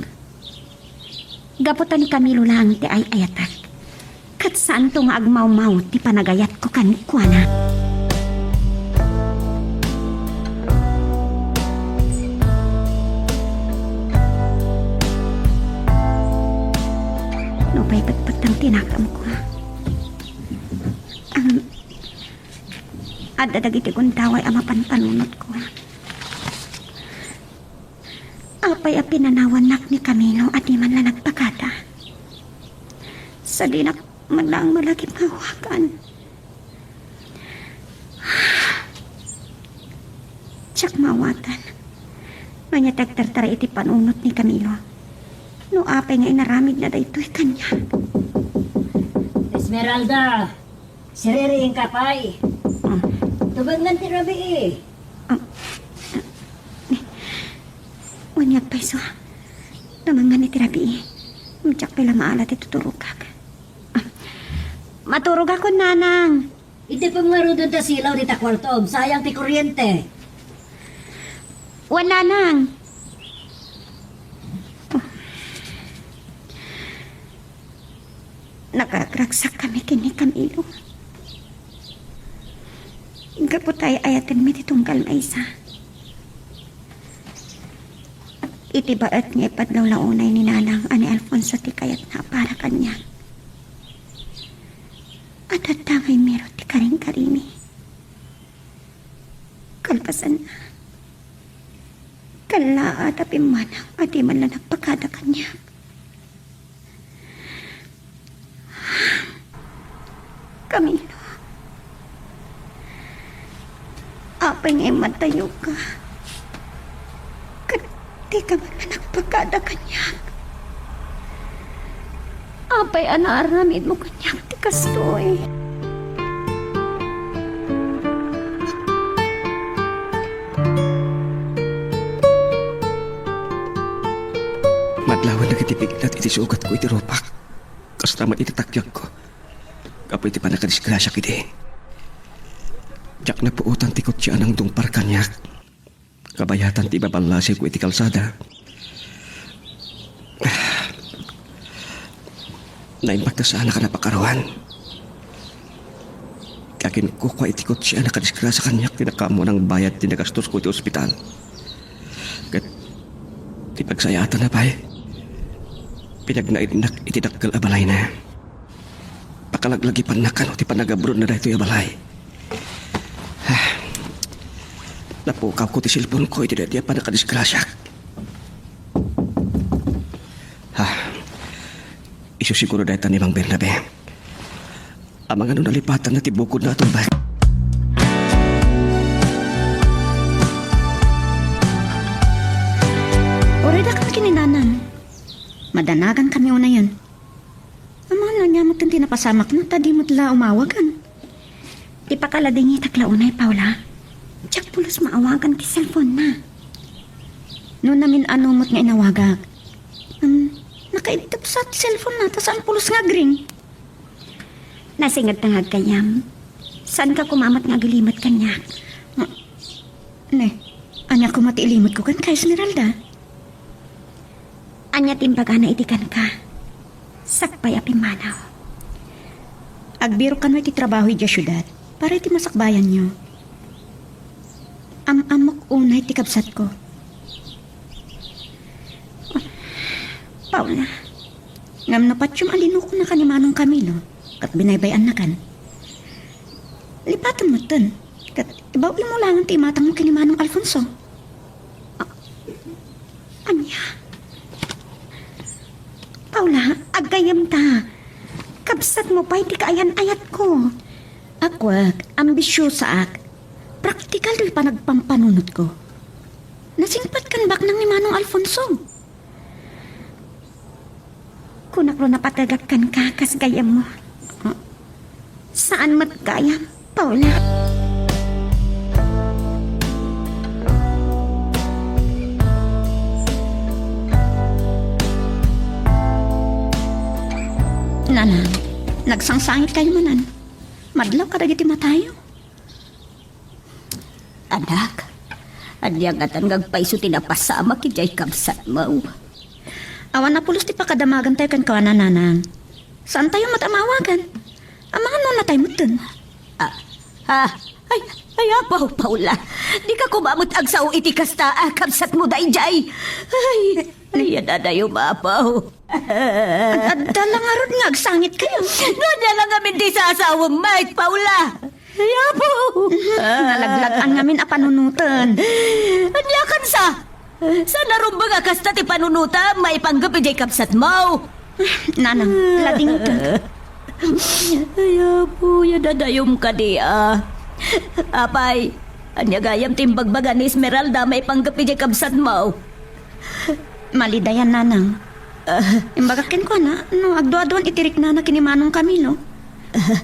Gapu ta ni Camilo laeng ti ay-ayatek. Ket saanto nga agmawmaw ti panagayatko kenkuana. Nupay petpetten ti nakamko. Am, adda dagiti gundaway a mapan panunotko. Apay a pinanawannak ni Camilo a di man la nagpakada? Sadinak man laeng malagip nga awagan. Diak maawatan. Ania ti agtartaray iti panunot ni Camilo? No apay nga inaramidna daytoy kaniak? Esmeralda! Siririingka pay. Ah. Tumengen ti rabii. Ah. Wen nga payso. Tumengen ti rabii. Diak pay la maala ti tuturogak. Ah. Maturogakon, Nanang. Idi pay ngaruden ta silaw dita kuartom, sayang ti kuryente. Wen, Nanang. Nakaragragsakkami ken ni Camilo. Gapu ta ay-ayatenmi ti tunggal maysa. Iti baet nga ipadlawlaw unay ni Nanang a ni Alfonso ti kayatna a para kaniak. Adda ngay meron ti karingkarimi. Kalpasanna, kallaat a pimmanaw a di man la nagpakada kaniak. Camilo, apay nga immatayoka? Ket dika man la nagpakada kaniak. Apay a naaramidmo kaniak ti kastoy? Madlawan dagiti piglat iti sugatko iti rupak. Kasta met iti takyagko. Gapu iti pannakadisgrasiak idi, diak napuotan ti kotse a nangdungpar kaniak. Kabayatan ti ibaballasiko iti kalsada. Naimbag ta saanak a napakaruan. Aginkukua iti kotse a nakadisgrasya kaniak ti nakaammo a nangbayad ti nagastosko iti ospital. Ket ti pagsayaatna pay, pinagnaednak iti dakkel a balayna. Pakalaglagipanna kano ti panagabronna daytoy a balay. Ah, napukawko ti cellphone-ko iti daytoy a pannakadisgrasiak. Ah, isu siguro dayta ni Mang Bernabe. Amangan no nalipatanna ti bukodna a tumbag. Uray dakami ken ni Nanang. Madanagankami unayen. Amangan no ania met ti napasamakna ta di met la umawagan. Ti pakaladingitak la unay, Paula. Diak pulos maawagan ti cellphone-na. No namin-ano met nga inawagak. Ngem, nakaibtep sa ti cellphone-na ta saan pulos nga agring. Nasingedta nga aggayyem. Saanka koma met nga agilimed kaniak. Ne, ania koma ti ilimedko kenka, Esmeralda? Ania ti imbagana idi kenka? Sakbay a pimmanaw. Agbirok kano iti trabaho idiay siudad para iti masakbayanyo. Am-ammok unay ti kabsatko. Paula, ngem no patiem a linukonaka ni Manong Camilo ket binaybay-annakan, lipatem metten. Ket ibaw-im mo laengen ti imatangmo ken ni Manong Alfonso. Ah, ania? Paula, aggayemta. Kabsatmo pay ti kaayan-ayatko. Akwek, ambisiosaak. Praktikal ti panagpampanunotko. Nasingpet ken baknang ni Manong Alfonso. Kunak no napategak kenka kas gayyemmo. Saan met gayam, Paula. Nanang, nagsangsangitkayo manen. Madlaw kadagiti matayo. Anak, ania ngatan nga agpayso ti napasamak idiay kabsatmo? Awan a pulos ti pakadamagantayo kenkuana, Nanang. Saantayo met a maawagan. Amangan no natay metten. Ah, ah, ay, ay, Apo, Paula. Dika koma met agsao iti kasta a kabsatmo daydiay. Ay, ay, adadayo, Apo. Ad-, adda la ngarud nga agsangitkayo. No ania la ngamin ti sasawem met, Paula? Ay, Apo! Nalaglag-an ngamin a panunoten. Ania kansa? Saan a rumbeng a kasta ti panunotam maipanggep idiay kabsatmo? Nanang, ladingita. Ay, Apo, adadayom kadi a. Apay, ania gayam ti imbagbaga ni Esmeralda maipanggep idiay kabsatmo? Malidayan, Nanang. Ah. Imbagak kenkuana no agduaduan iti riknana ken ni Manong Camilo.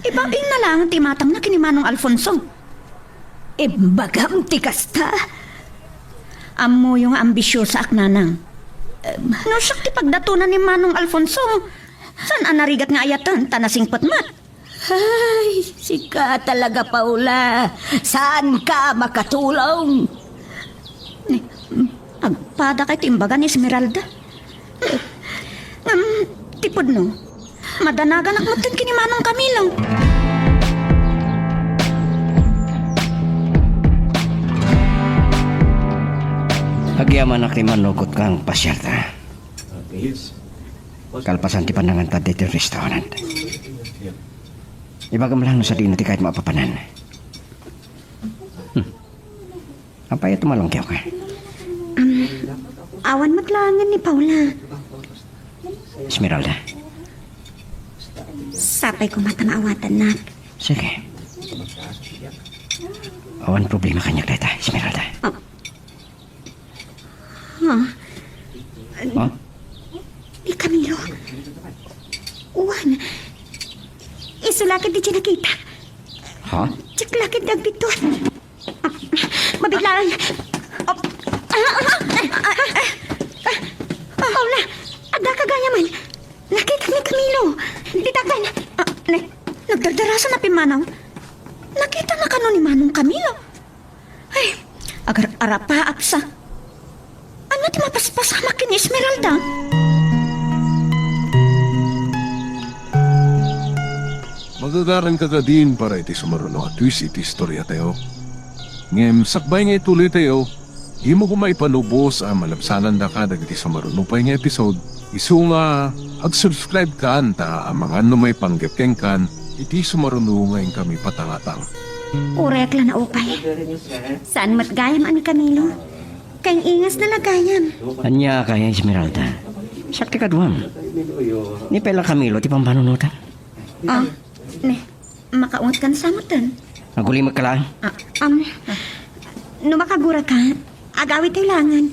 Ibaw-imna laeng ti imatangna ken ni Manong Alfonso. Imbagam ti kasta? Ammoyo nga ambisiosaak, Nanang. Em. No siak ti pagdatona ni Manong Alfonso, saan a narigat nga ayaten ta nasingpet met? Ay, sika talaga, Paula. Saanka makatulong? Ni, agpada kay ti imbaga ni Esmeralda. Ngem, ti pudno, madanaganak metten ken ni Manong Camilo. Agyamanak ti manugot kang pasiarta. Kalpasan ti panangantad ditoy restaurant. Ibagam lang no sadino ti kayatmo a papanan. Hmm. Apay a tumalongkiwka? Um, awan met laengen ni Paula. Esmeralda. Sapay koma ta maawatannak. Sige. Awan problema kaniak dayta, Esmeralda. Oh. Ha? Ha? Ni Camilo. Wen. Isu la ket diay nakita. Ha? Diak la ket agbiddut. Mabiit laeng. Oh. Ah, ah, ah, ah, ah. Paula, addaka gayamen. Nakitak ni Camilo. Ditaken. Ah, ne, nagdardarasa na pimmanaw. Nakitana kano ni Manong Camilo? Ay, agar-arapaap sa. Ania ti mapaspasamak ken ni Esmeralda? Magagaranka kadin para iti sumaruno a twist iti istoriatayo. Ngem sakbay nga ituloytayo, dimo koma ipalubos a malabsanandaka dagiti sumaruno pay nga episode. Isu nga, ag-subscribe kan ta amangan no maipanggep kenkan iti sumaruno nga inkami patangatang. Uray ak la naupay. Saan met gayam a ni Camilo? Kaing-ingasna la gayam. Ania kaya, Esmeralda? Siak ti kaduam. Ni pay la Camilo ti pampanunotam. Ah, ne, makaunget kan sa metten. Agulimekka laeng. Ah, um, no makaguraka, agawidtayo laengen.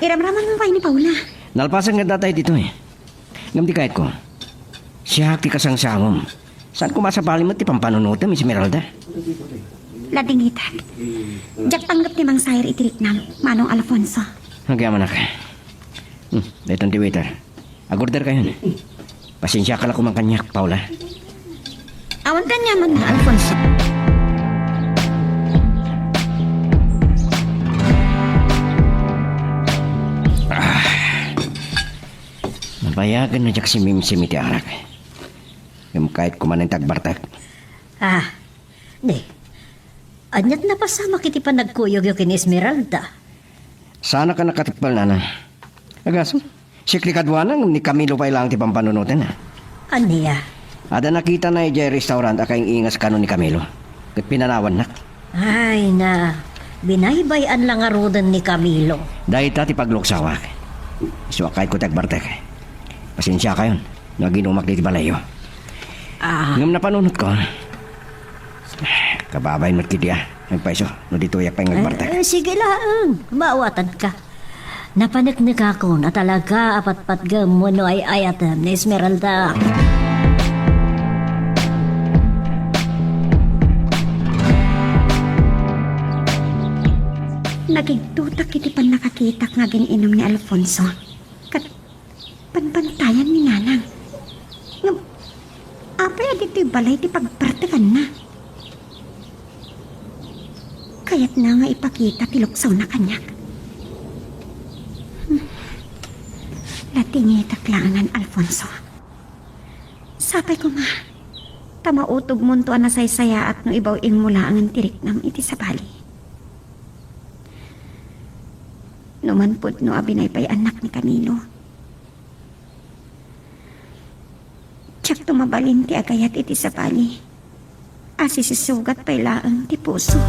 Iramramanmo pay ni Paula. Nalpasen nga adda tayo ditoy. Ngem ti kayatko, siak ti kasangsangom. Saan koma a sabali met ti pampanunotem, Esmeralda? Ladingitak. Diak panggep ti mangsair iti riknam, Manong Alfonso. Agyamanak. Hmm, daytan ti waiter. Agorderkayon. Pasensiaka la koma kaniak, Paula. Awan ti aniamanna, Alfonso. Ah. Nabayagen a diak simimsim iti arak. Ngem kayatko manen ti agbartek. Ah, ne. Aniat napasamak iti panagkuyogyo ken ni Esmeralda? Saanak a nakatipel, nana. Agasem, siak ti kaduana ngem ni Camilo pay laeng ti pampanunoten. Ania? Adda nakitana idiay restaurant a kaing-ingas kano ni Camilo. Ket pinanawannak. Ay na, binaybay-an la ngaruden ni Camilo. Dayta ti pagluksawak. Isu a kayatko ti agbartek. Pasensiakayon no aginumak ditoy balayyo. Ah. Ngem napanunotko, kababain met ketdi a agpayso no ditoyak pay nga agbartek. Eh, eh, sige laeng, maawatanka. Napaneknekakon a talaga a patpatgem wenno ay-ayatem ni Esmeralda. Nagigdutak iti pannakakitak nga agin-inum ni Alfonso. Ket banbantayan ni Nanang. Ngem, apay a ditoy balay ti pagbartekanna? Kayatna nga ipakita ti luksawna kaniak. Hmm. Latingitak laengen, Alfonso. Sapay koma, ta mautobmonto a nasaysayaat no ibaw-ingmo laengen ti riknam iti sabali. No manpudno a binaybay-annak ni Camilo, diakto mabalin ti agayat iti sabali a sisisugat pay laeng ti puso.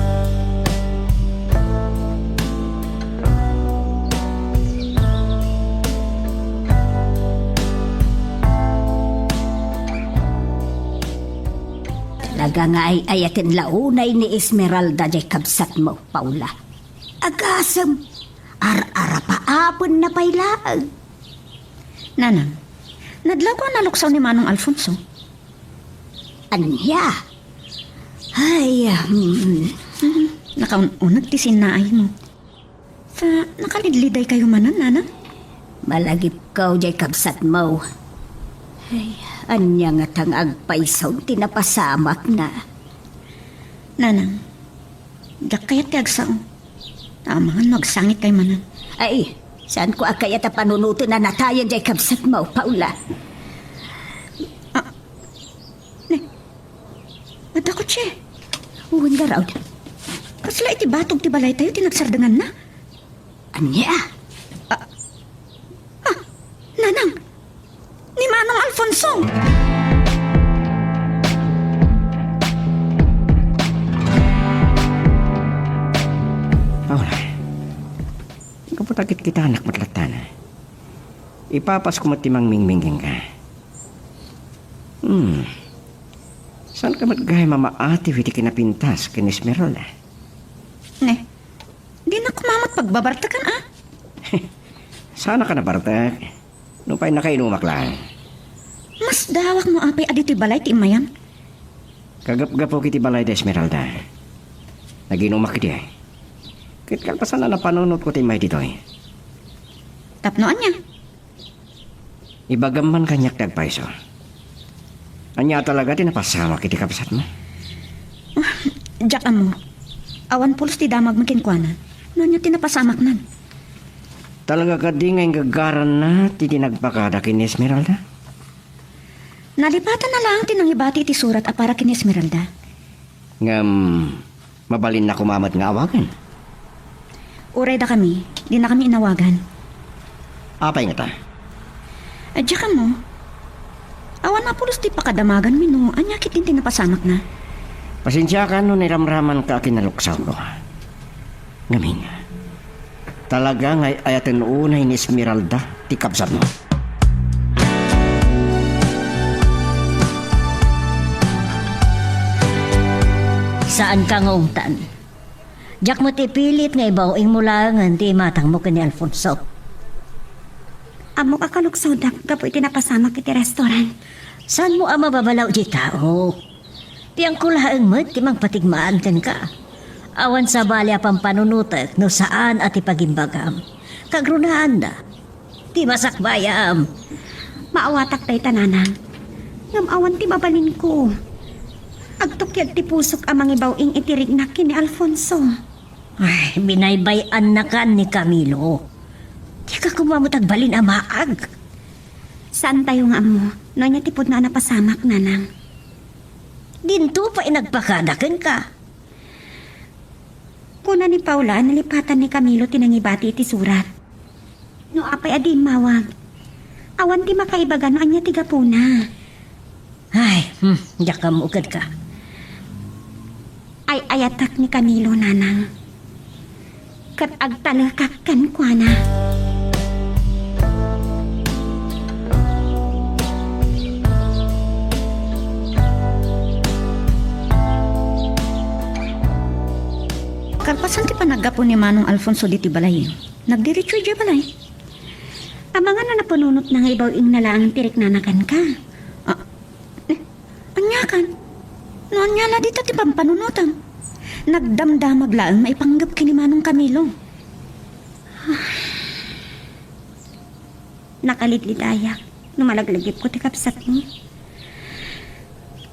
Talaga nga ay-ayaten la unay ni Esmeralda jay kabsatmo, Paula. Agasem, ar-arapaapenna pay laeng. Nanang, nadlaw ko a naluksaw ni Manong Alfonso. Ania? Ay, hmm. Hmm, nakaun-uneg ti sinnaaymo. Ta, nakalidlidaykayo manen, Nanang? Malagipko jay kabsatmo. Ay, ania ngata nga agpayso ti napasamakna? Nanang, diak kayat ti agsao. Amangan no agsangit kay manen. Ay, saanko a kayat a panunoten a natayen jay kabsatmo, Paula. Ah, ne. Adda kotse. Wen, garud. Kasla iti batog ti balaytayo ti nagsardenganna. Ania? Ah, ah, Nanang! Ni Manong Alfonso! Paula, gapu ta kitkitanak met latta. Ipapasko met ti mangmingming kenka. Hmm. Saanka met gayam a maatiw iti kinapintas ken Esmeralda? Ne, dinak koma met pagbabartekan, a? Saanka a nabartek? Nupay nakainumak laeng. Masdawak no apay a ditoy balay ti immayam. Kagapgapuk iti balay da Esmeralda. Naginumak idiay. Ket kalpasan a napanunotko ti immay ditoy. Tapno ania? Ibagam man kaniak ti agpayso. Ania talaga ti napasamak iti kabsatmo? Ah, diak ammo. Awan pulos ti damagmi kenkuana. No ania ti napasamaknan? Talaga kadi nga inggagaranna ti, ti nagpakada ken ni Esmeralda? Nalipatanna laeng ti nangibati iti surat a para ken ni Esmeralda. Ngem, mabalinna koma met nga awagen. Uray dakami, dinakami inawagan. Apay ngata? Diak ammo. Awan a pulos ti pakadamaganmi no ania ketdin ti napasamakna. Pasensiakan no niramramanka a kinaluksawko. Ngamin, talaga nga ay-ayaten unay ni Esmeralda ti kabsatmo. Saanka nga ungtan. Diak met ipilit nga ibaw-ingmo laengen ti imatangmo ken ni Alfonso. Ammok a kaluksawdak gapu iti napasamak iti restaurant. Saanmo a mababalaw ti tao? Piangko laeng met ti mangpatigmaan kenka. Awan sabali a pampanunotek no saan a ti pagimbagam. Kagrunaanda ti masakbayam. Maawatak dayta, Nanang. Ngem awan ti mabalinko. Agtukyag ti pusok a mangibaw-ing iti riknak ken ni Alfonso. Ay, binaybay-annakan ni Camilo. Dika koma met agbalin a maag. Saantayo nga ammo no ania ti pudno a napasamak, Nanang. Dinto pay nagpakada kenka. Kuna ni Paula a nalipatan ni Camilo ti nangibati iti surat. No apay a di immawag, awan ti makaibaga no ania ti gapuna. Ay, hmm, diak ammo kenka. Ay-ayatek ni Camilo, nanang. Ket agtalekak kenkuana. Kalpasan ti panaggapu ni Manong Alfonso ditoy balay, nagdiretso idiay balay. Amangan a napanunotna nga ibaw-ingna laeng ti riknana kenka. Ah, eh, aniakan? No ania la dita ti pampanunotam? Nagdamdamag laeng maipanggep ken ni Manong Camilo. Nakalidlidayak no malaglagipko ti kabsatmo.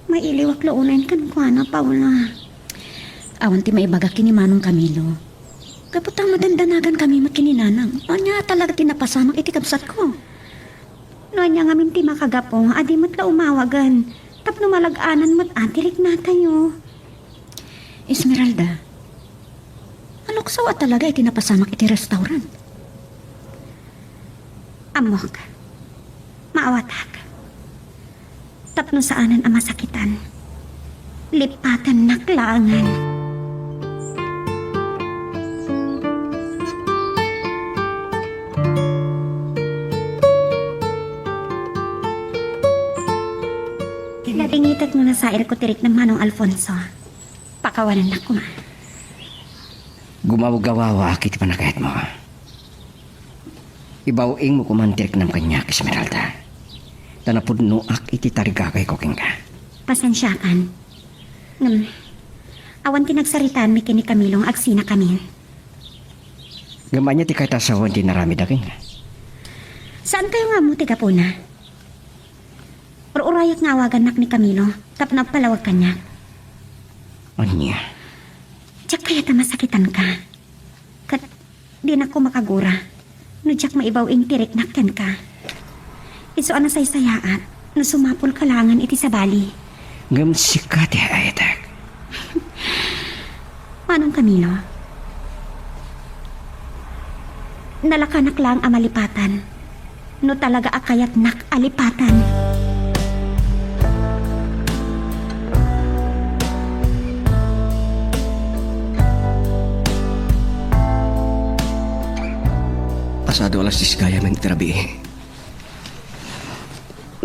Mailiwak la unayen kenkuana, Paula. Awan ti maibagak ken ni Manong Camilo. Gapu ta madandanagan kami met ken ni Nanang. Ania talaga ti napasamak iti kabsatko? No ania ngamin ti makagapu, adi met la umawagen tapno malag-anan met a ti riknatayo. Esmeralda, naluksaw a talaga iti napasamak iti restaurant. Ammok, maawatak. Tapno saanen a masakitan, lipatennak laengen. Nadingitek no nasairko ti riknam, Manong Alfonso. Pakawanennak koma. Gumawgawaak iti panagayatmo. Ibaw-ingmo koman ti riknam kaniak, Esmeralda. Ta napudnoak iti tarigagayko kenka. Pasensiakan. Ngem, awan ti nagsaritaanmi ken ni Camilo nga agsinakamin. Ngem ania ti kayat a sawen ti inaramidda kenka? Saankayo nga ammo ti gapuna? Ur-urayak nga awagannak ni Camilo tapno agpalawag kaniak. Ania? Diak kayat a masakitanka. Ket dinakon makagura no diak maibaw-ing ti riknak kenka. Isu a nasaysayaat no sumapulka laengen iti sabali. Ngem sika ti ay-ayatek. Manong Camilo, nalakanak laeng a malipatan no talaga a kayatnak a lipatan. Pasado alas dies gayam iti rabii.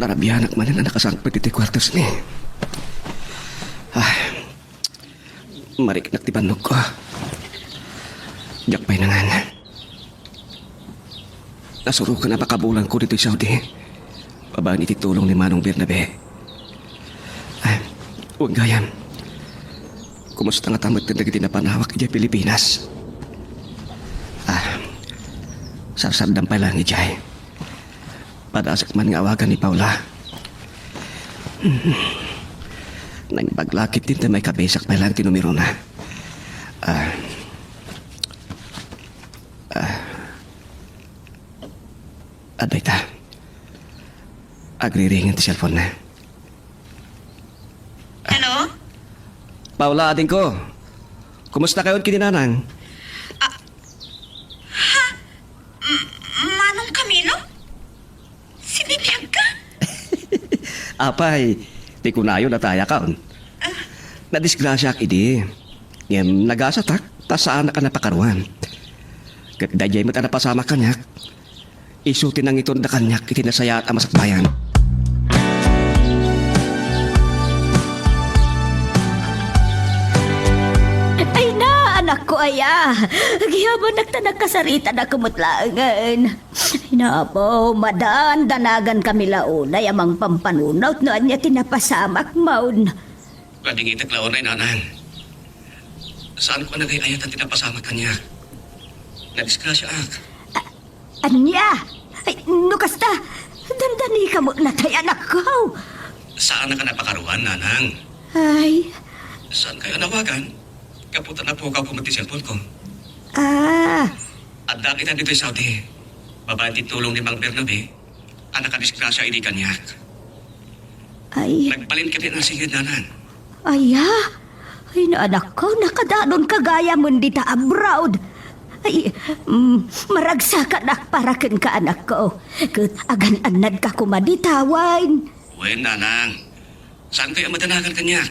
Narabianak manen a nakasangpet iti kuartos ni. Ah, mariknak ti bannogko. Diak pay nangan. Nasurokan a makabulangko ditoy Saudi babaen iti tulong ni Manong Bernabe. Ah, wen gayam, kumusta ngata met dagiti napanawak idiay Pilipinas? Ah, sarsaram pay laeng idiay. Padasek man nga awagan ni Paula. Naimbag la ketdi ta maikabisak pay laeng ti numerona. Ah. Ah. Adda ita. Agriring ti cellphone-na. Hello? Paula, adingko. Kumusta kayo ken ni Nanang? Ah, ha? M-, Manong Camilo? Sibibiagka? Apay, ti kunayo natayakon. Ah. Nadisgrasiaak idi. Ngem nagasatak, ta saanak a napakaruan. Ket daydiay met a napasamak kaniak. Isu ti nangitunda kaniak iti nasayaat a masakbayan. Ay na, anakko aya. Agyamannak ta nagkasaritanak met laengen. Ay na, apo, madandanagan kami la unay a mangpampanunot no ania ti napasamakmon. Nadingitek la unay, Nanang. Saanko a nagay-ayatan ti napasamak kaniak. Nadisgrasiaak. A-, ania? Ay, no kasta, dandanikam met natay, anakko. Saanak a napakaruan, Nanang. Ay. Saankayo a nawagan? Gapu ta napukawko met ti cellphone-ko. Ah. Addaak ita ditoy Saudi. Babaen ti tulong ni Mang Bernabe a nakadisgrasia idi kaniak. Ay. Nagbalin kaniak a nasinged, Nanang. Aya? Ay, anakko, nakadanonka gayamen dita abroad. Ay, mm, maragsakanak para kenka, anakko. Ket agan-annadka koma dita wen. Wen, Nanang. Saankayo a madanagan kaniak?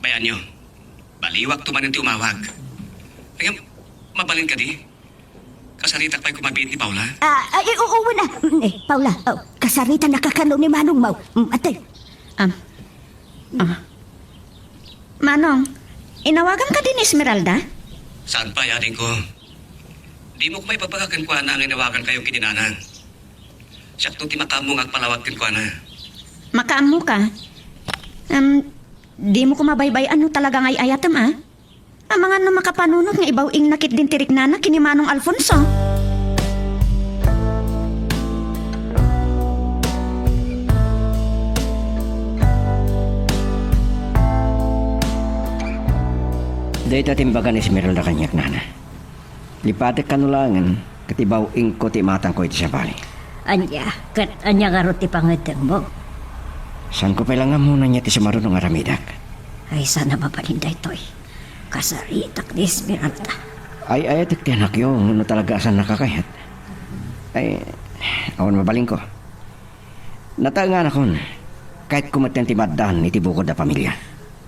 Bayaenyo. Baliwakto manen ti umawag. Ngem, mabalin kadi? Kasaritak pay koma biit ni Paula? Ah, ay, oo, oo na. Mm, eh, Paula, oh, kasaritanaka kano ni Manong Mau. Mm, atay. Am, ah. Manong, inawagan kadi ni Esmeralda? Saan pay, adingko? Dimo koma ibaga kenkuana nga inawagan kayo ken ni Nanang. Siakto ti makaammo nga agpalawag kenkuana. Makaammo ka? Em, dimo koma baybay-an no talaga nga ay-ayatem, a? Amangan no makapanunot nga ibaw-ingna ketdin ti riknana ken ni Manong Alfonso. Dayta ti imbaga ni Esmeralda kaniak, Nana. Lipatek kano laengen ket ibaw-ingko ti imatangko iti sabali. Ania, ket ania ngarud ti pangngeddengmo? Saanko pay la nga ammo no ania ti sumaruno nga aramidek. Ay, saan a mabalin daytoy. Kasaritak ni Esmeralda. Ay-ayatek ti anakyo, no talaga a saannaka kayat. Ay, awan mabalinko. Nataenganakon, kayatko metten ti maaddaan iti bukod a pamilia.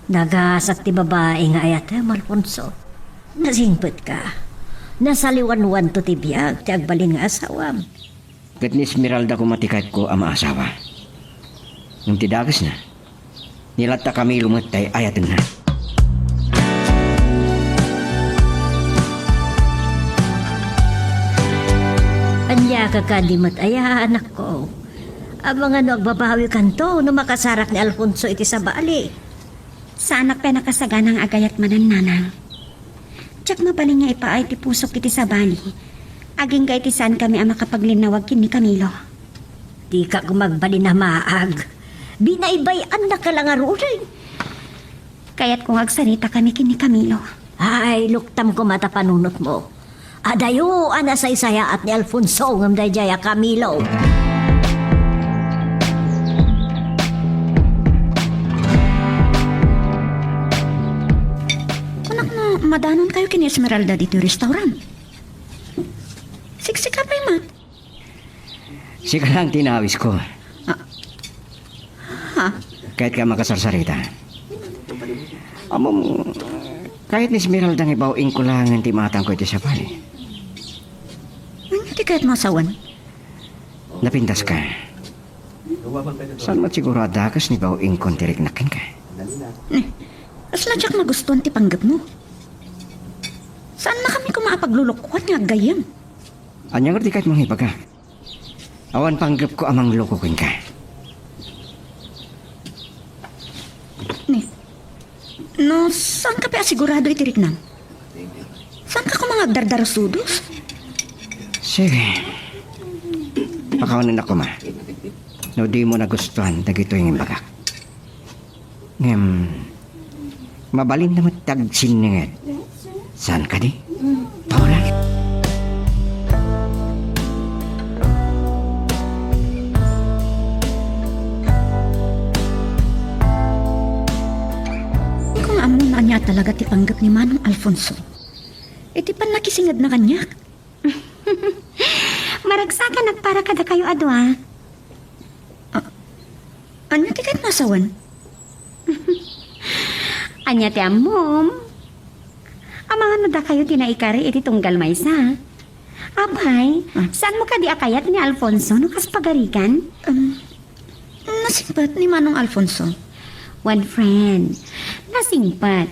Nagasat ti babai nga ayatem, Alfonso. Nasingpetka. Nasaliwanwanto ti biag ti agbalin nga asawam. Ket ni Esmeralda koma ti kayatko a maasawa. Ngem ti dakesna, ni Latta Camilo met ti ay-ayatenna. Ania ka kadi met aya, anakko? Amangan no agbabawikanto no makasarak ni Alfonso iti sabali. Saanak pay a nakasagana nga agayat manen, Nanang. Diak mabalin nga ipaay ti pusok iti sabali, agingga iti saankami a makapaglinnawag ken ni Camilo. Dika koma agbalin a maag. Binaybay-annaka la ngaruden. Kayatko nga agsaritakami ken ni Camilo. Ay, luktam koma ta panunotmo. Adayo a nasaysayaat ni Alfonso ngem daydiay a Camilo. Kunak no madanonkayo ken ni Esmeralda ditoy restaurant. Siksika pay met. Sika lang ti inawisko. Ah. Ha? Kayatka a makasarsarita. Ammom, kayat ni Esmeralda nga ibaw-ingko laengen ti imatangko iti sabali. Ania ti kayatmo a sawen? Napintaska. Saan met siguro a dakes ni baw-ingkon ti riknak kenka? Ni, kasla diak magustuan ti panggepmo. Saannakami koma a paglulukoan nga aggayyem. Ania ngarud ti kayatmo nga ibaga? Awan panggepko a mangloko kenka. Ni, no, saanka pay a sigurado iti riknam? Saanka koma nga agdardarusudos? Sige. Pakawanennak koma. No dimo nagustuan dagitoy nga imbagak. Ngem, mabalinna met ti agsinninged. Saan kadi? Paula? Diko nga ammo no ania talaga ti panggep ni Manong Alfonso iti pannakisingedna kaniak. Maragsakan a para kadakayo a dua. Ah, ania ti kayatmo a sawen? Ania ti ammom? Amangan no dakayo ti naikari iti tunggal maysa. Apay, ah, saanmo kadi a kayat ni Alfonso no kas pagarigan? Um, nasingpet ni Manong Alfonso. One friend. Nasingpet.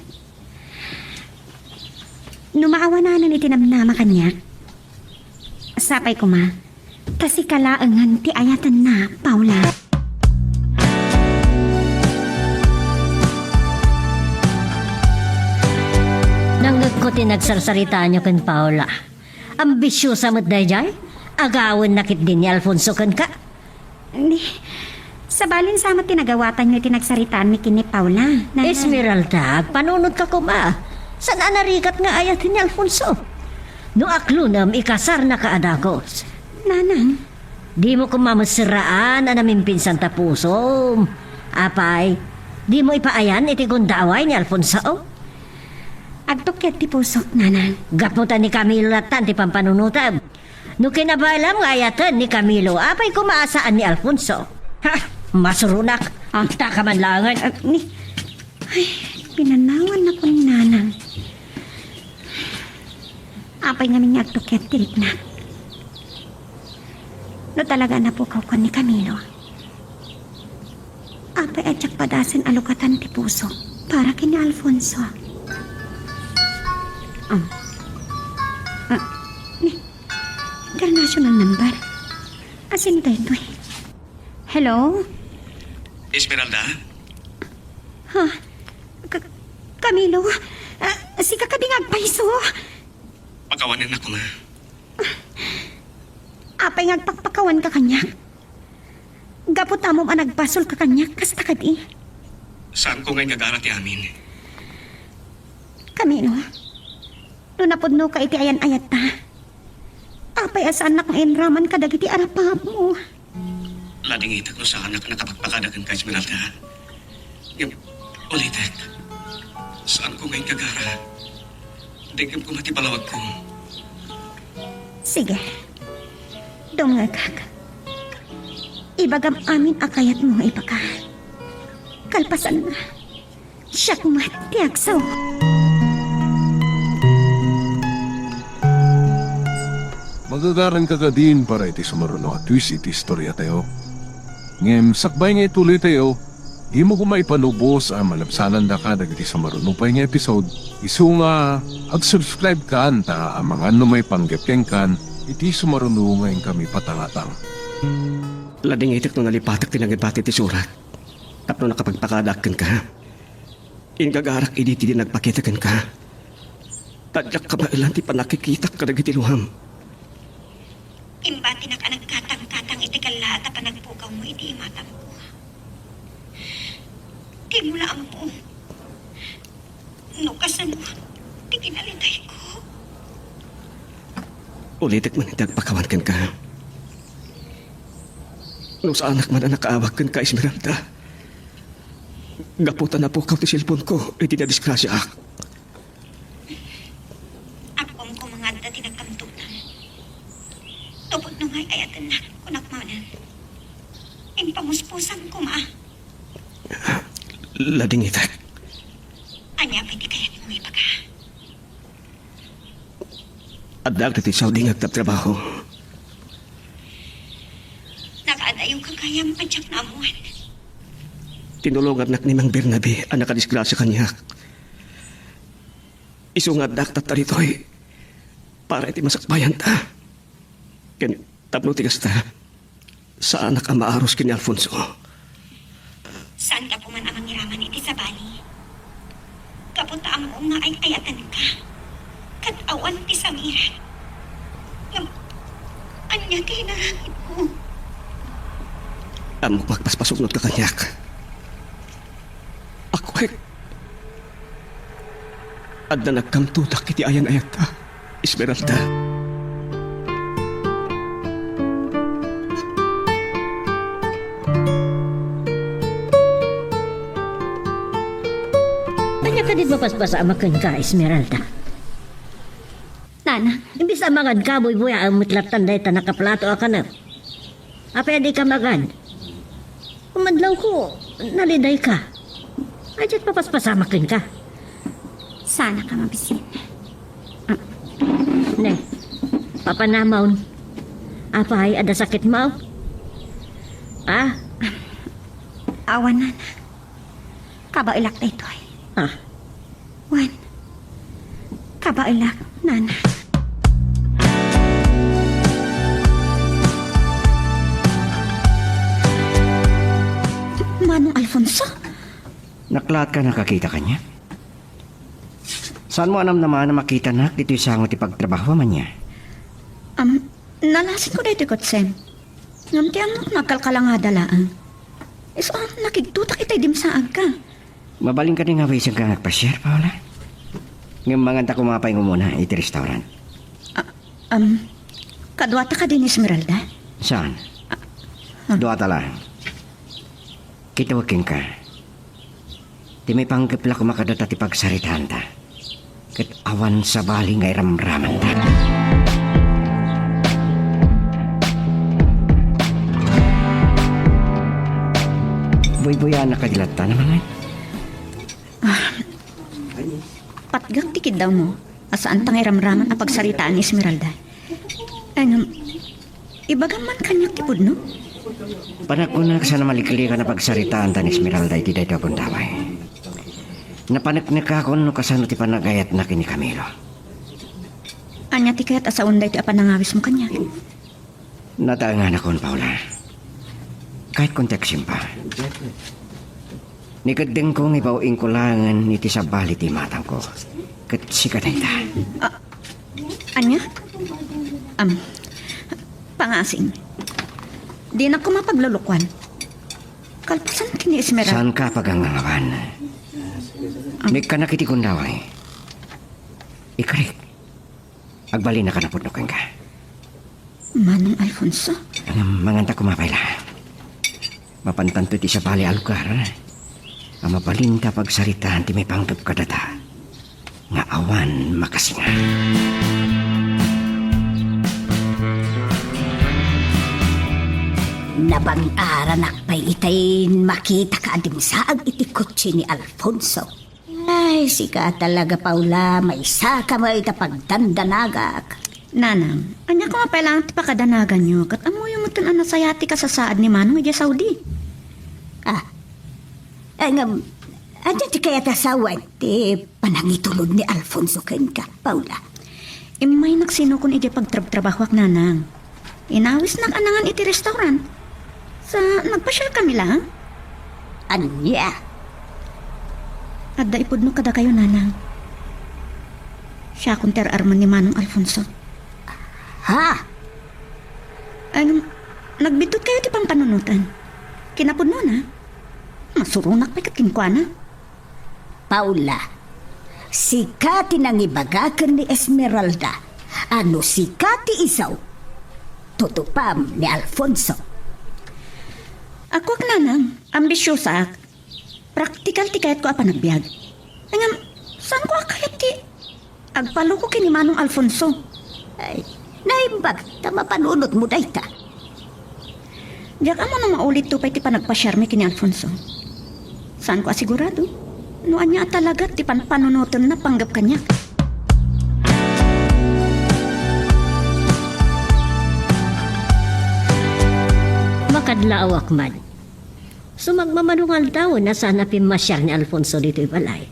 No maawananen iti namnama kaniak, sapay koma, ta sika laengen ti ayatenna, Paula. Nangngegko ti nagsarsaritaanyo ken Paula. Ambisiosa met daydiay? Agawenna ketdi ni Alfonso kenka? Ni, sabalin sa met ti nagawatanyo iti nagsaritaanmi ken ni Paula, Nanang. Esmeralda, agpanunotka koma. Saan a narigat nga ayat ni Alfonso? No aklonem, ikasarnaka a dagus. Nanang. Dimo koma messeraan a namimpinsan ta pusom. Apay, dimo ipaayan iti gundaway ni Alfonso? Agtukyad ti pusok, Nanang. Gapu ta ni Camilo lattan ti pampanunotem. No kinabaelam nga ayaten ni Camilo, apay koma a saan ni Alfonso? Ha? Masuronak. Ah. Ita ka man laengen. Ah, ni, ay, Pinanawannak ni Nanang. Apay ngamin nga agtukiat ti riknak? No talaga a napukawko ni Camilo, apay a diak padasen a lukatan ti puso para ken ni Alfonso? Um. Ah, ni, international number. Asino daytoy? Hello? Esmeralda? Ha? Ka-, Camilo? Ah, sika kadi nga agpayso? Pakawanennak koma. Apay nga agpakpakawanka kaniak? Gapu ta ammom a nagbasolka kaniak, kasta kadi? Saanko nga ingagara ti amin. Camilo, no napudnoka iti ayan-ayatta, apay a saannak nga inraman kadagiti arapapmo? Ladingitek no saanak a nakapagpakada kenka, Esmeralda. Ngem, ulitek, saanko nga ingagara. Dengngem koma ti balawagko. Sige. Dumngegak. Ibagam amin a kayatmo nga ibaka. Kalpasanna, siak met ti agsaw. Magagaranka kadin para iti sumaruno a twist iti istoriatayo. Ngem sakbay nga ituloytayo, dimo koma ipanubos a malabsanandaka dagiti sumaruno pay nga episode, isu nga ag-subscribe kan ta amangan no maipanggep kenkan iti sumaruno nga inkami patangatang. Ladingitek no nalipatek ti nangibati ti surat tapno nakapagpakadaak kenka. Ingagarak idi ti di nagpakita kenka. Ta diak kabaelan ti pannakikitak kadagiti luam. Imbatinak a nagkatangkatang iti kellaat a panagpugawmo iti imatangko. Dimo la ammo no kasano ti kinalidayko. Ulitek man iti agpakawan kenka. No saanak man a nakaawag kenka, Esmeralda. Gapu ta napukaw ti cellphone-ko iti nadisgrasiaak. Appoam koma nga adda ti nagkamtutang. Tupod no nga ay-ayatennak, kunak manen. Impamuspusan koma. Ladingitek. Ania pay ti kayatmo nga ibaga? Addaak ditoy Saudi nga agtrabtrabaho. Nakaadayoka gayam a diak naammuan. Tinulongannak ni Mang Bernabe a nakadisgrasia kaniak. Isu nga addaak tatta ditoy para iti masakbayanta. Ken tapno ti kasta, saanak a maaros ken ni Alfonso. Saan gapu man a mangiraman iti sabali. Gapu ta ammom nga ay-ayatenka. Ket awan ti samiran. Ngem, ania ti inaramidmo? Ammok nga agpaspasuknodka kaniak. Akwek. Adda nagkamtutak iti ayan-ayatta, Esmeralda. Ania kadin mapaspasama kenka, Esmeralda? Nana, imbes a manganka, buybuyaem met lattan dayta nakaplato a kanep. Apay a dika mangan? Umadlawko, nalidayka. Ay, diak papaspasama kenka. Saanak a mabisin. Ah. Ne, papanamon. Apay, adda sakitmo? Ah? Awan, Nana. Kabaelak daytoy. Ah. Wen, kabaelak, Nana. Manong Alfonso? Naklaatka a nakakita kaniak? Saanmo a namnama a makitanak ditoy sango ti pagtrabaho, ania? Am, nalasinko daytoy kotsem. Ngem ti ammok, nagkalkalangada laeng. Isu a nakigtotak itay dimsaagka. Mabalin kadi nga awisenka nga agpasiar, Paula? Ngem manganta koma pay nga umuna iti restaurant. Ah, um, kaduata kadi ni Esmeralda? Saan? Ah, ah. Duata laeng. Kitaek kenka. Ti maipanggep la koma kaduata ti pagsaritaanta. Ket awan sabali nga iramramanta. Buybuyaannak kadi latta, Nana, ngay? Ah, Kiddawmo a saanta nga iramraman a pagsaritaan ni Esmeralda. Ngem, ibagam man kaniak ti pudno? Panagkunak saan a maliklikan a pagsaritaan da ni Esmeralda iti daytoy a gundaway. Napaneknekakon no kasano ti panagayatna ken ni Camilo. Ania ti kayat a sawen daytoy a panangawismo kaniak? Nataenganakon, Paula. Kayatkon ti agsimpa. Nikeddengko nga ibaw-ingko laengen iti sabali ti imatangko. Ket sika dayta. Ah, ania? Am, pangasing. Dinak koma paglulukuan. Kalpasan ti ni Esmeralda. Saanka a pagangangawan? Am. Naikkanak iti gundaway. Ikarik. Agbalinaka a pudno kenka. Manong Alfonso? Ngem, manganta koma pay la. Mapantanto iti sabali a lugar a mabalinta a pagsaritaan ti maipanggep kadata nga awan makasinga. Nabangaranak pay itay makitaka a dimsaag iti kotse ni Alfonso. Ay, sika talaga, Paula, maysaka met a pagdandanagak. Nanang, ania koma pay laeng ti pakadanaganyo, ket ammoyo metten a nasaya ti kasasaad ni Manong idiay Saudi. Ah, ngem, ania ti kayat a sawen ti panangitulod ni Alfonso kenka, Paula? Immaynak sinukon idiay pagtrabtrabahoak, Nanang. Inawisnak a nangan iti restaurant. Sa nagpasiarkami laeng? Ania? Adda ipudno kadakayo, Nanang. Siakon ti ar-armen ni Manong Alfonso. Ha? Ay, nagbiddutkayo ti pampanunoten. Kinapudnona, masuronak pay ket kenkuana. Paula, sika ti nangibaga ken ni Esmeralda a no sika ti isu, tutupam ni Alfonso. Akuak, Nanang, ambisiosaak. Praktikal ti kayatko a panagbiag. Ngem, saanko a kayat ti agpaloko ken ni Manong Alfonso. Ay, naimbag ta mapanunotmo dayta. Diak ammo no maulitto pay ti panagpasiarmi ken ni Alfonso. Saanko a sigurado no ania a talaga ti panpanunotenna panggep kaniak. Makadlaawak man. Sumagmamano nga aldawen a saan a pimmasiar ni Alfonso ditoy balay.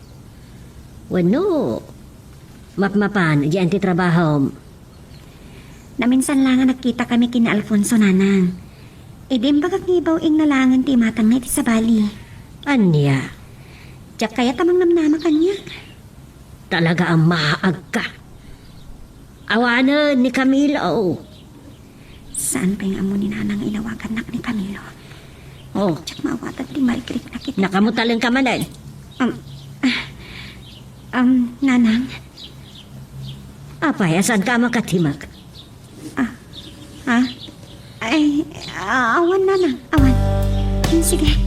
Wenno, mapmapan, dian ti trabahom. Naminsan la nga nagkitakami ken ni Alfonso, Nanang. Idi imbagak nga ibaw-ingna laengen ti imatangna iti sabali. Ania? Diak kayat a mangnamnama kaniak. Talaga a maagka. Awanen ni Camilo. Saan pay nga ammo ni Nanang nga inawagannak ni Camilo? Oh. Diak maawatan ti marikrikna ket. Nakamutalen ka manen. Um, ah, um, Nanang. Apay, a saanka a makatimek? Ah, ha? Ay, ah, awan, Nanang, awan. Hmm, sige.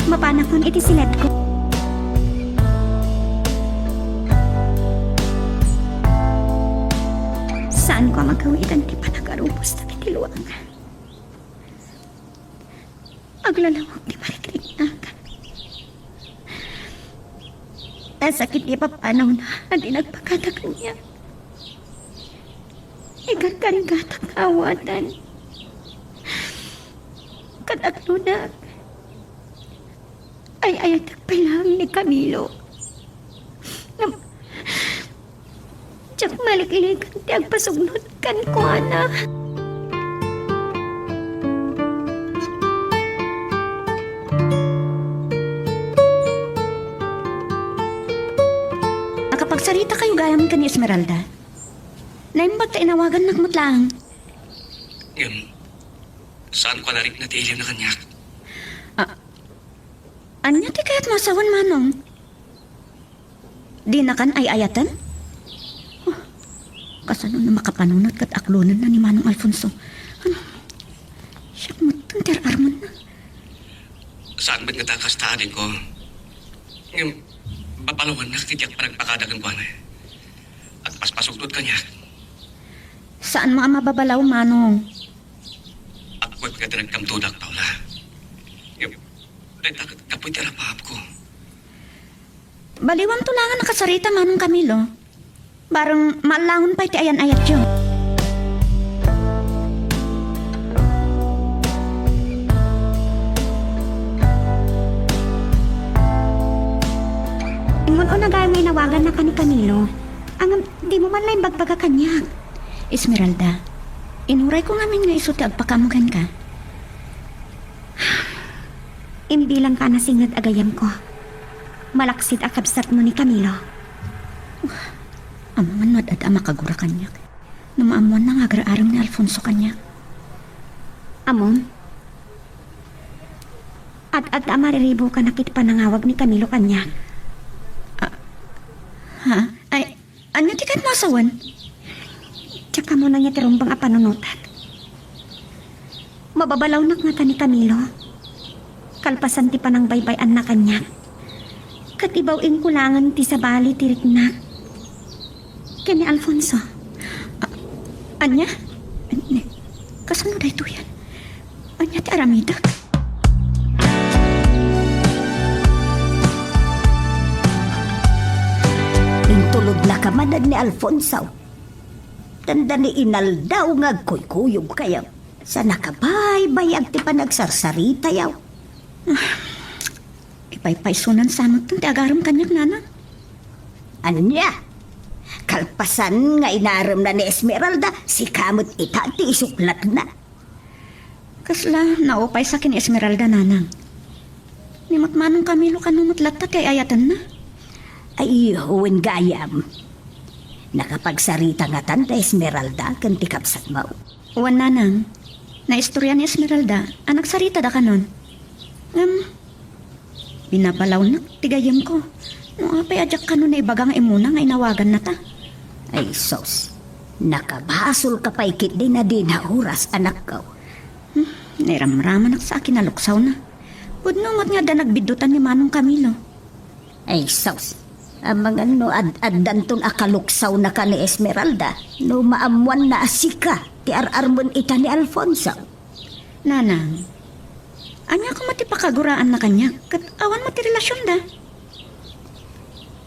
Mapanakon iti siledko. Saanko a magawidan ti panagarubos dagiti luang. Aglalawag ti marikriknak. Nasakit ti papanawna a di nagpakada kaniak. Ikarkarigatak nga awaten. Ket aklonak. Ay-ayatek pay laeng ni Camilo. Ngem, diak maliklikan ti agpasugnot kenkuana. Nakapagsarita kayo gayam ken ni Esmeralda? Naimbag ta inawagannak met laeng. Ngem, saanko a narikna ti iliwna kaniak. Ah, ania ti kayatmo a sawen, Manong? Dinakan ay-ayaten? Oh, kasano na makapanunot ket aklonenna ni Manong Alfonso? Ano? Siak metten ti ar-armenna. Saan met ngata a kasta, adingko. Ngem, babalawannak ti diak panagpakada kenkuana. Agpaspasugnot kaniak. Saanmo a mababalaw, Manong. Agkuet nga di nagkamtodak, Paula. Ngem, dayta ket gapu iti arapaapko. Baliwanto la nga nakasarita, Manong Camilo. Bareng maallangon pay ti ayan-ayatyo. Ingon-una gayam nga inawagannaka ni Camilo, ngem dimo man la imbagbaga kaniak. Esmeralda, inurayko ngamin nga isu ti agpakaammo kenka. Imbilangka a nasinged a gayyemko. Malaksid a kabsatmo ni Camilo. Amangan no ad-adda a makagura kaniak no maammoanna nga agar-arem ni Alfonso kaniak. Ammom? Ad-adda a mariribukanak iti panangawag ni Camilo kaniak. Ah, ha? Ay, ania ti kayatmo a sawen? Diak ammo ania ti rumbeng a panunotak. Mababalawnak ngata ni Camilo. Kalpasan ti panangbaybay-anna kaniak, ket ibaw-ingko laengen ti sabali ti riknak ken ni Alfonso. A-, ania? Ania? Kasano daytoyen? Ania ti aramidek? Intulodnaka manen ni Alfonso. Dandani inaldaw nga agkuykuyogkayo. Sa nakabaybayag ti panagsarsaritayo. Ah, ipaypaysonan sa metten ti agarem kaniak, Nanang. Ania? Kalpasan nga inaremna ni Esmeralda, sika met ita ti isuklatna. Kasla naupaysa ken ni Esmeralda, Nanang. Ni met Manong Camilo kano met latta ti ay-ayatenna? Ay, wen gayam. Nakapagsarita ngatan da Esmeralda ken ti kabsatmo. Wen, Nanang, naistorya ni Esmeralda a nagsarita dakanon. Ngem, binabalawnak ti gayyemko no apay a diak kano naibaga nga immuna nga inawagannata. Ay, sus. Nakabasolka pay ketdi a dina oras, anakko. Hmm, nairamramanak sa akin a luksawna. Pudno met nga adda nagbiddutan ni Manong Camilo. Ay, sus. Amangan no ad-addanton a kaluksawnaka ni Esmeralda no maammoanna a sika ti ar-armen ita ni Alfonso. Nanang, ania koma ti pakaguraanna kaniak ket awan met ti relasionda?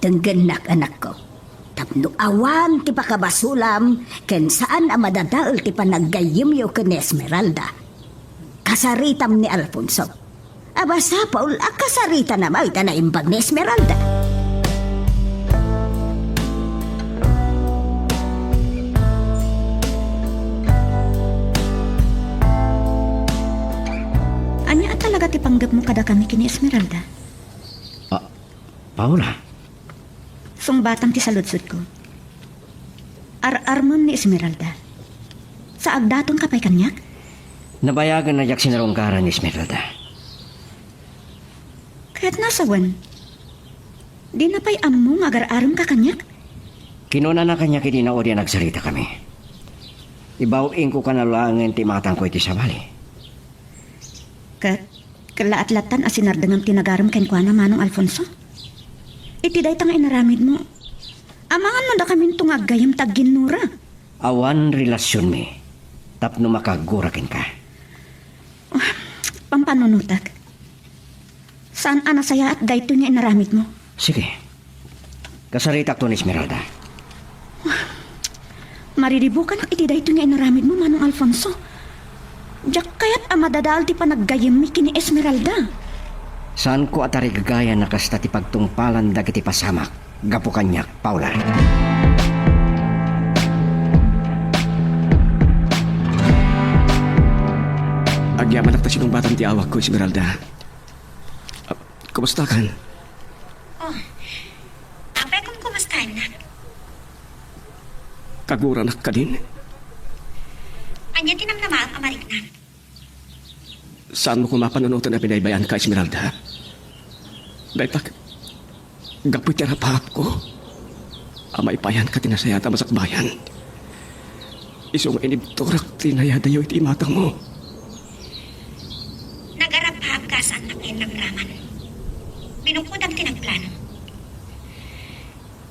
Denggennak, anakko. Tapno awan ti pakabasolam ken saan a madadael ti panaggayyemyo ken ni Esmeralda, kasaritam ni Alfonso. A, masapul a kasaritana met a naimbag ni Esmeralda. Ania a talaga ti panggepmo kadakami ken ni Esmeralda? Ah, Paula. Sungbatam ti saludsodko. Ar-armem ni Esmeralda. Saagdatonka pay kaniak? Nabayagen a diak sinarungkaran ni Esmeralda. Kayatna a sawen, dina pay ammo nga agar-aremka kaniak? Kinunana kaniak idi naudi a nagsaritakami. Ibaw-ingko kano laengen ti imatangko iti sabali. Ket, kellaat lattan a sinardengam ti nagarem kenkuana, Manong Alfonso? Iti dayta nga inaramidmo, amangan no dakaminto nga aggayem ti agginnura. Awan relasionmi tapno makagura kenka. Ah, pampanunotek. Saan a nasayaat daytoy nga inaramidmo. Sige. Kasaritakto ni Esmeralda. Mariribukanak iti daytoy nga inaramidmo, Manong Alfonso. Diak kayat a madadael ti panaggayyemmi ken ni Esmeralda. Saanko a tarigagayan a kasta ti pagtungpalan dagiti pasamak gapu kaniak, Paula. Agyamanak ta sinungbatam ti awagko, Esmeralda. Ah, kumustakan? Oh, apay, kumkumustaennak? Kaguranak kadin? Ania ti namnamaek a mariknak? Saanmo koma panunoten a binaybay-anka, Esmeralda? Dayta, gapu iti arapaapko a maipayan ka ti nasayaat a masakbayan. Isu nga inibturak ti nayadayo iti imatangmo. Nagarapaap ka saannak nga inramraman. Binukodam ti nagplano.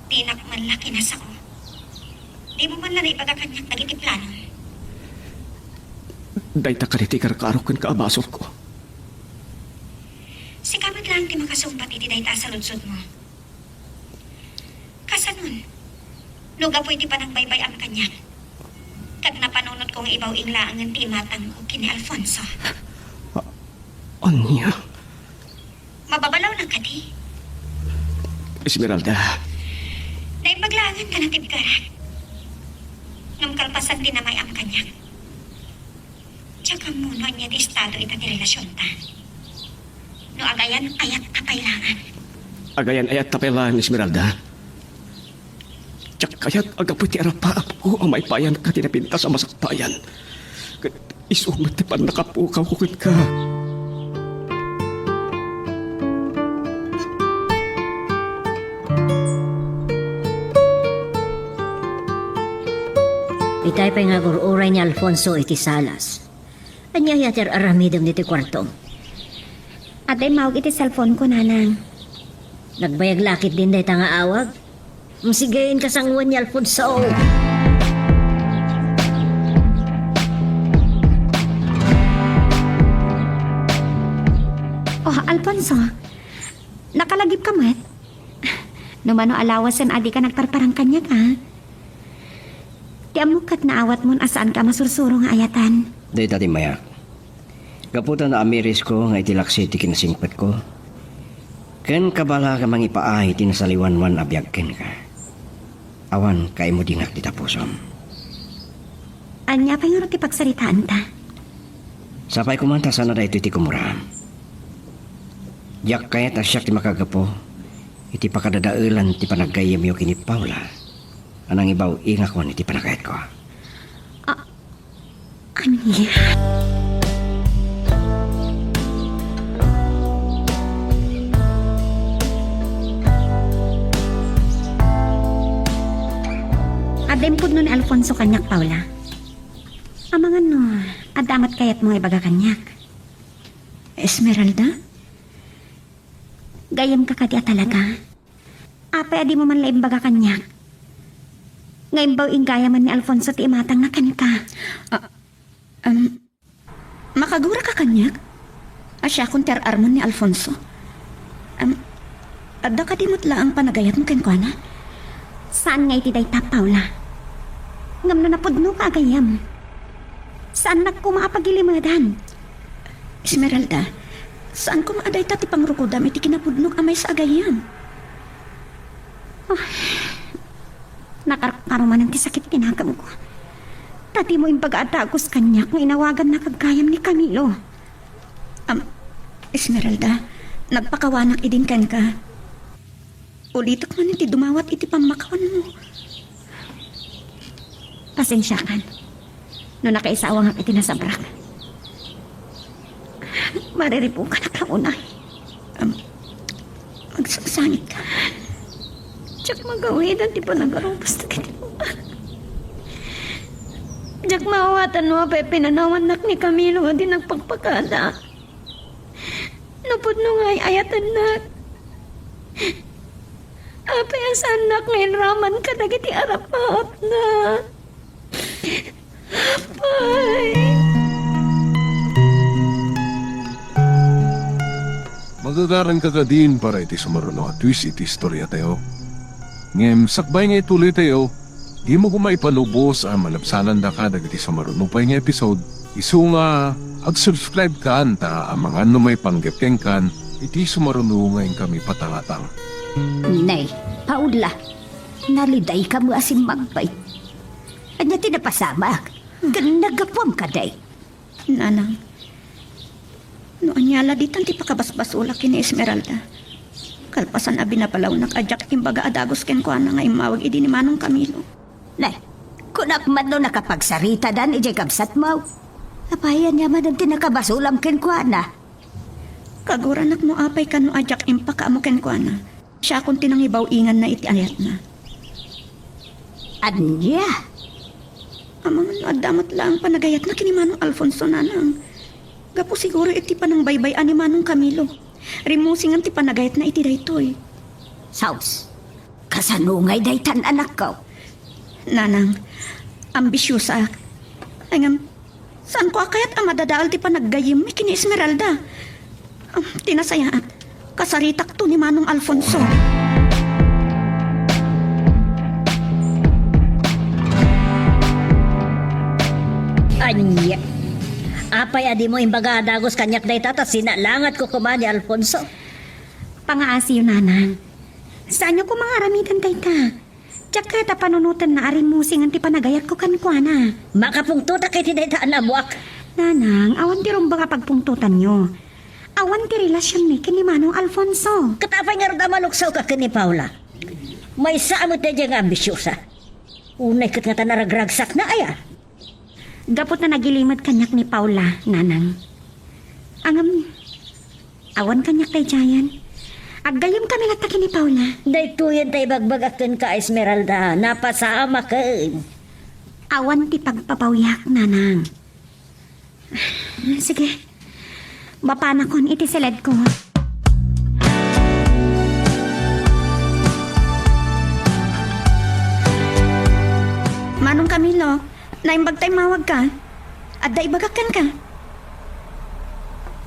Dinak man la kinasao. Dimo man la naibaga kaniak dagiti plano. Dayta kadi ti ikarkarok ken kaabasolko. Sika met laeng ti makasungbat iti dayta a saludsodmo. No gapu iti panangbaybay-am kaniak, ket napanunotko nga ibaw-ing laengen ti imatangko ken ni Alfonso. A-, ania? Mababalawnak kadi? Esmeralda. Naimbag laengen nga natibkerak. Ngem kalpasan ti namay-am kaniak, diak ammo no ania ti estado ita ti relasionta. No agayan-ayatta pay laeng. Agayan-ayatta pay laeng, Esmeralda? Diak kayat a gapu iti arapaapko a maipayanka ti napintas a masakbayan. Ket isu met ti pannakapukawko kenka. Itay pay nga agur-uray ni Alfonso iti salas. Ania aya ti ar-aramidem ditoy kuartom? Adda immawag iti cellphone ko, nanang. Nagbayag la ketdin dayta nga awag? Sige, inka sangoen ni Alfonso. Oh, Alfonso. Nakalagipka met? No mano a lawasen a dika nagparparang kaniak, a? Ti ammok ket naawatmon a saanka a masursuro nga ayatan. Dayta ti mayak. Gapu ta naamirisko nga iti laksi ti kinasingpetko, ken kabaelak a mangipaay iti nasaliwanwan a biag kenka. Awan kaimudingak dita pusom. Ania pay ngarud ti pagsaritaanta? Sapay koma ta saan a daytoy ti kumuraam. Diak kayat a siak ti makagapu iti pakadadaelan ti panaggayyemyo ken ni Paula a nangibaw-ingakon iti panagayatko. A-, ania? Adda impudno ni Alfonso kaniak, Paula. Amangan no adda met kayatmo nga ibaga kaniak. Esmeralda? Gayyemka kadi a talaga? Apay a dimo man la imbaga kaniak nga imbaw-ing gayamen ni Alfonso ti imatangna kenka? A-, em, makaguraka kaniak a siakon ti ar-armen ni Alfonso? Em, adda kadi met laeng panagayatmo kenkuana? Saan nga iti dayta, Paula. Ngem no napudnoka a gayyem, saannak koma a pagilimedan. Esmeralda, saan koma a dayta ti pangrukudam iti kinapudnok a maysa a gayyem. Ah, nakarkaro manen ti sakit ti nakemko. Ta dimo imbaga a dagus kaniak nga inawagannak a gayyem ni Camilo. Am, Esmeralda, nagpakawanak idin kenka. Ulitek manen ti dumawat iti pammakawanmo. Pasensiakan no nakaisawangak iti nasabrak. Mariribukanak la unay. Am, agsangsangitka. Diak magawidan ti panagarubos dagiti bunga. Diak maawatan no apay pinanawannak ni Camilo a di nagpakpakada. Napudno nga ay-ayatennak. Apay a saannak nga inraman kadagiti arapaapna? Apay. Magagaranka kadin para iti sumaruno a twist iti istoriatayo. Ngem sakbay nga ituloytayo, dimo koma ipalubos a malabsanandaka dagiti sumaruno pay nga episode, isu nga ag-subscribe kan ta amangan no maipanggep kenkan iti sumaruno nga inkami patangatang. Nay, Paula, nalidayka met a simmagbay. Ania ti napasamak? Ken naggapuam kadi? Nanang, no ania la ditan ti pakabasbasolak ken ni Esmeralda. Kalpasan a binabalawnak a diak imbaga a dagus kenkuana nga immawag idi ni Manong Camilo. Nay, kunak met no nakapagsaritadan idiay kabsatmo. Apay, ania manen ti nakabasolam kenkuana? Kaguranak no apay kano a diak impakaammo kenkuana. Siakon ti nangibaw-inganna iti ayatna. Ania? Amangan no adda met laeng panagayatna ken ni Manong Alfonso, nanang. Gapu siguro iti panangbaybay-an ni Manong Camilo. Rimmusingan ti panagayatna iti daytoy. Sus, kasano ngay daytan, anakko? Nanang, ambisiosaak. Ay ngem, saanko a kayat a madadael ti panaggayyemmi ken ni Esmeralda. Am, ti nasayaat, kasaritakto ni Manong Alfonso. Apay a dimo imbaga a dagus kaniak dayta ta sinalangadko koma ni Alfonso? Pangaasiyo, nanang. Saanyo koma nga aramiden dayta. Diak kayat a panunotenna a rimmusingen ti panagayatko kenkuana. Makapungtotak iti dayta a naammoak. Nanang, awan ti rumbeng a pagpungtotanyo. Awan ti relasionmi ken ni Manong Alfonso. Ket apay ngarud a maluksawka ken ni Paula? Maysa a met daydiay nga ambisiosa. Unay ket ngata naragragsakna aya? Gapu ta nagilimed kaniak ni Paula, nanang. Ngem, awan kaniak daydiayen. Aggayyemkami latta ken ni Paula. Daytoyen ta ibagbagak kenka, Esmeralda. Napasamaken. Awan ti pagpapawyak, nanang. Sige. Mapanakon iti siledko. Manong Camilo, naimbag ta immawagka. Adda ibagak kenka.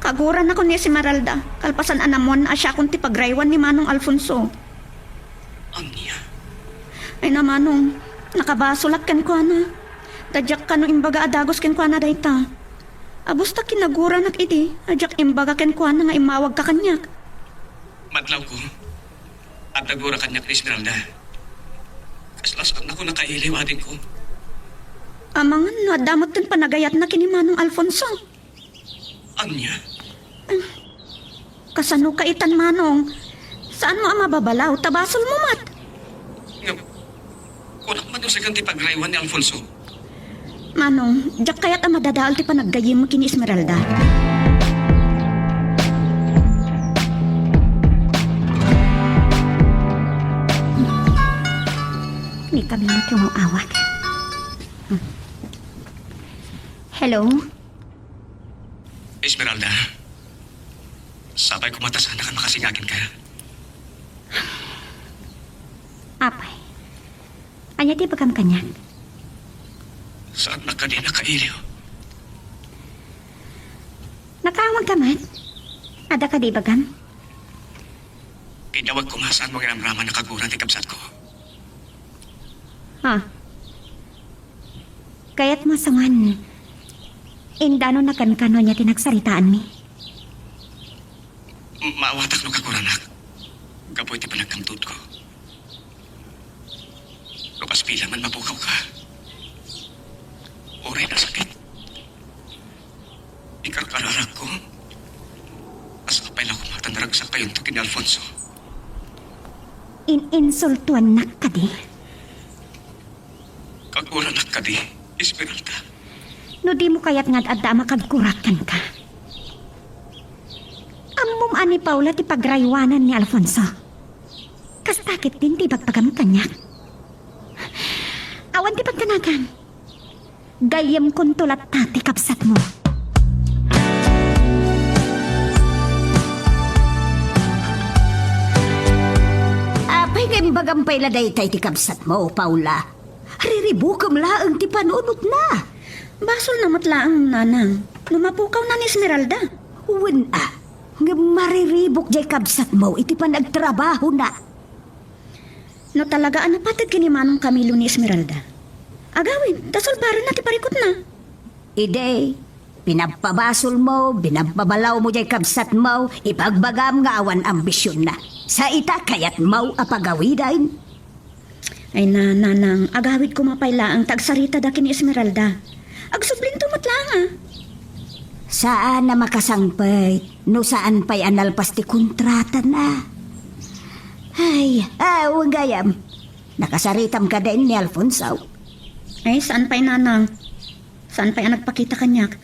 Kaguranakon ni Esmeralda, kalpasan a nammuanna a siakon ti pagraywan ni Manong Alfonso. Ania? Ay na, Manong, nakabasolak kenkuana. Ta diak kano imbaga a dagus kenkuana dayta. Abus ta kinaguranak idi a diak imbaga kenkuana nga immawagka kaniak. Madlawko, adda gura kaniak ni Esmeralda. Kasla saannako nakailiw, adingko. Amangan no adda metten panagayatna ken ni Manong Alfonso. Ania? Kasano ka itan, Manong? Saanmo a mababalaw ta basolmo met. Ngem, kunak man no sika ti pagraywan ni Alfonso. Manong, diak kayat a madadael ti panaggayyemmo ken ni Esmeralda. Ni Camilo ti umaw-awag. Hello? Esmeralda, sapay koma ta saanak a makasinga kenka. Apay, ania ti ibagam kaniak? Saannak kadi nakailiw? Nakaawagka met? Adda kadi ibagam? Kinawag koma, saanmo nga inamraman a kagura ti kabsatko. Ha? Kayatmo a sawen, indanonka kenka no ania ti nagsaritaanmi? M-, maawatak no kaguranak gapu iti panagkamtudko. No kas bilang man mapukawka, uray nasakit. Ikarkararakko a sapay la koma ta naragsakkayonto ken ni Alfonso. In-insultuannak kadi? Kaguranak kadi, Esmeralda? No dimo kayat nga ad-adda a makaggurak kenka. Ammom a ni Paula ti pagraywanan ni Alfonso. Kasta ketdin ti ibagbagam kaniak. Awan ti pagkanakam. Gayyemkonto latta ti kabsatmo. Apay nga imbagam pay la dayta iti kabsatmo, Paula? Riribukem laeng ti panunotna. Basolna met laeng, nanang, no mapukawna ni Esmeralda. Wen a, ngem mariribuk jay kabsatmo iti panagtrabahona. No talaga a napateg ken ni Manong Camilo ni Esmeralda, agawid ta sulparenna ti parikutna. Idi, pinagpabasolmo, binababalawmo jay kabsatmo, ibagbagam nga awan ambisionna. Sa ita, kayatmo a pagawiden? Ay na, nanang, agawid koma pay laeng ta agsaritada ken ni Esmeralda. Agsublinto met laeng a. Saan a makasangpet no saan pay a nalpas ti kontratana. Ay, aw, gayam. Nakasaritam kadi ni Alfonso? Ay, saan pay, nanang. Saan pay a nagpakita kaniak.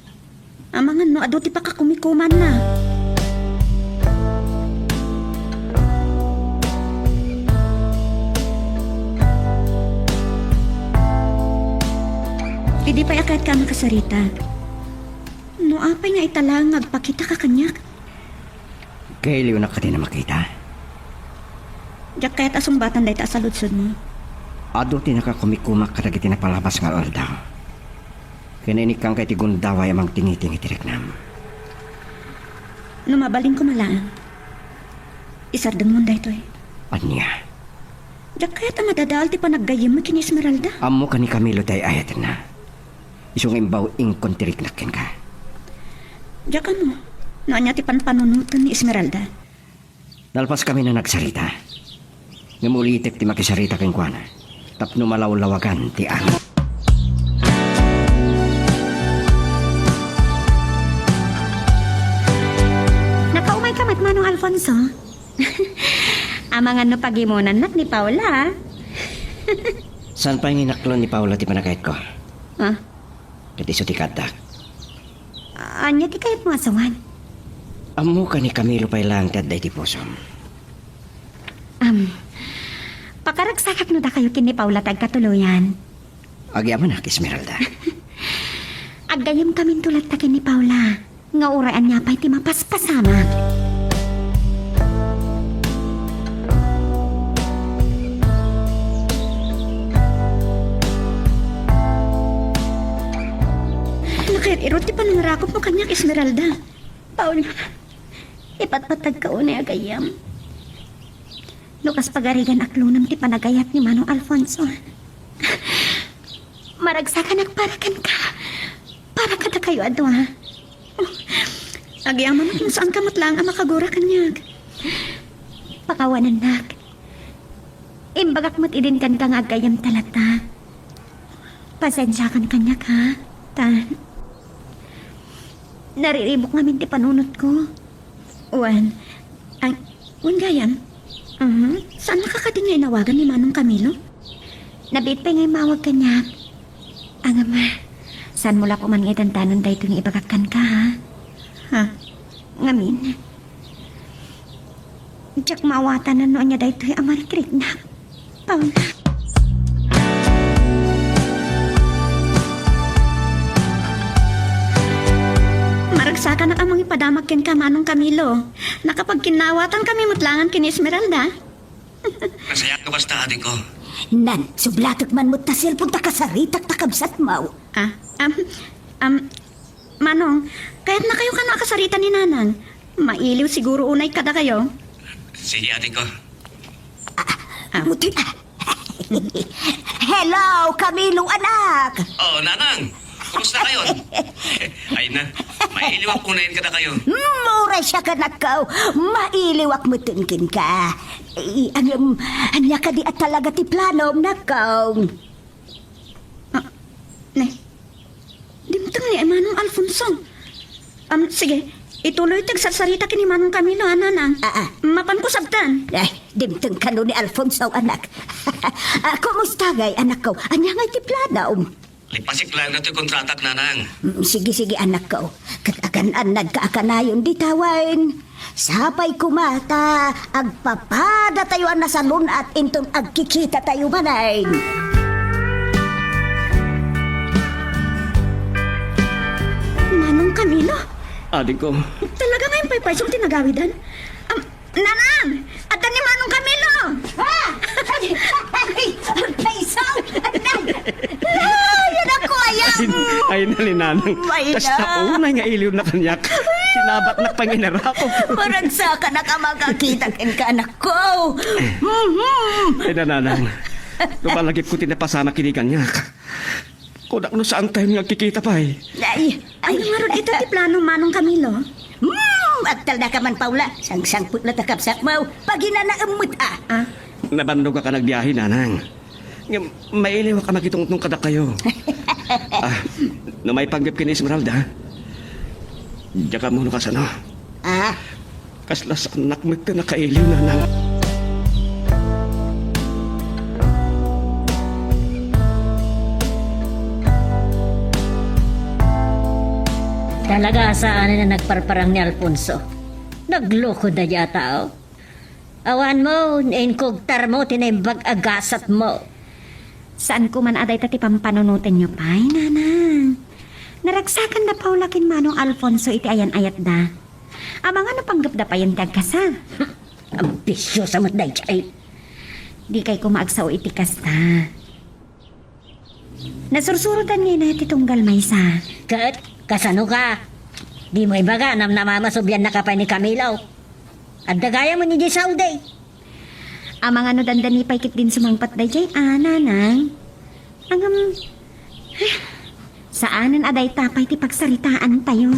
Amangan no adu ti pakakumikumanna. Idi pay a kayatka a makasarita. No apay nga ita laeng nga agpakitaka kaniak? Kailiwnak kadi a makita? Diak kayat a sungbatan dayta a saludsodmo. Adu ti nakakumikumak kadagiti napalabas nga aldaw. Ken inikkanka iti gundaway a mangtingiting iti riknam. No mabalin koma laeng, isardengmon daytoy. Ania? Diak kayat a madadael ti panaggayyemmo ken ni Esmeralda. Ammoka ni Camilo ti ay-ayatenna. Isu nga imbaw-ingkon ti riknak kenka. Diak ammo no ania ti panpanunoten ni Esmeralda. Nalpaskami a nagsarita. Ngem ulitek ti makisarita kenkuana tapno malawlawagan ti amin. Nakaumayka met, Manong Alfonso? Amangan no pagimonannak ni Paula, a? Saan pay nga inaklon ni Paula ti panagayatko? Ah? Ket isu ti kaaddak. Ania ti kayatmo a sawen? Ammok a ni Camilo pay laeng ti adda iti pusom. Am, pakaragsakak no dakayo ken ni Paula ti agkatuloyan. Agyamanak, Esmeralda. Aggayyemkaminto latta ken ni Paula, nga uray ania pay ti mapaspasamak. Nakairit ti panangarakupmo kaniak, Esmeralda. Paula, ipatpatagka unay a gayyem. No kas pagarigan aklonem ti panagayat ni Manong Alfonso, maragsakanak para kenka, para kadakayo a dua. Agyamanak no saanka met laeng a makagura kaniak. Pakawanennak. Imbagak met idin kenka nga aggayyemta latta. Pasensiakan kaniak, ha? Ta nariribuk ngamin ti panunotko. Wen, ay, wen gayam. Mhm. Saannaka kadi nga inawagan ni Manong Camilo? Nabiit pay nga immawag kaniak. Ngem, saanmo la koman nga idandanon daytoy nga ibagak kenka, ha? Ha? Ngamin. Diak maawatan no ania daytoy a marikrik na. Paula. Maragsakanak a mangipadamak kenka, Manong Camilo. Nakapagkinnaawatankami met laengen ken ni Esmeralda. Nasayaat no kasta, adingko. Nan, sublatek man met ta cellphone ta kasaritak ta kabsatmo. Ah, am, am, Manong, kayatnakayo kano a kasarita ni Nanang? Mailiw siguro unay kadakayo. Sige, adingko. Ah, ah. Hello, Camilo, anak! Oh, Nanang! Kumusta kayo? Ay na, mailiwak unayen kadakayo. Hmm, uray siak, anakko. Mailiwak metten kenka. Eh, ngem, ania kadi a talaga ti planom, anakko? Ah, ne. Dimteng ni Manong Alfonso. Am, sige, ituloy ti agsarsarita ken ni Manong Camilo, a, Nanang. Ah, ah. Mapanko sabtan. Eh, dimteng kano ni Alfonso, anak. Ah, kumusta ngay, anakko? Ania ngay ti planom? Lipasik laeng datoy kontratak, Nanang. Mm, sige, sige, anakko. Ket agan-annadka a kanayon dita wen. Sapay koma ta agpapadatayo a nasalun-at inton agkikitatayo manen. Manong Camilo? Adingko. Talaga nga impaypayso ti nagawidan? Am, Nanang! Adda ni Manong Camilo! Ah! Ay! Ay! Ay! Ay! Ay! Ay! Ay! Ay! Ay! Ay! Ay, nalinanang. Ay, kasta na. Unay nga iliw na kaniak. Sinabatnak pay nga inarakop. Maragsakanak a makakita kenka, anakko. Mhm. Ay, nanang. No malagipko ti napasamak idi kaniak, kunak no saantayon nga agkikita pay. Ay, ay. Ania ngarud ita ti plano, Manong Camilo? Hmm, agtalnaka man, Paula. Sangsangpet la ta kabsatmo. Paginanaem met, ah. Ah. Nabannogak a nagbiahe, nanang. Ngem, mailiwak a makitungtong kadakayo. Ah, no maipanggep ken ni Esmeralda, diak ammo no kasano. Ah? Kasla saannak met a nakailiw, nanang. Talaga a saanen a nagparparang ni Alfonso. Nagloko daydiay a tao. Awanmo, nainkugtarmo ti naimbag a gasatmo. Saanko man a dayta ti pampanunotenyo pay, nanang. Naragsakan da Paula ken Manong Alfonso iti ayan-ayatda. Amangan no panggepda payen ti agkasa. Ambisiosa met daydiay. Dikay koma agsao iti kasta. Nasursurotan ngay na ti tunggal maysa. Ket, kasano ka? Dimo ibaga, namnamamasubiannaka pay ni Camilo. Adda gayam idiay Saudi. Amangan no dandani pay ketdin sumangpet daydiay a, nanang. Ngem, saanen a dayta pay ti pagsaritaantayo.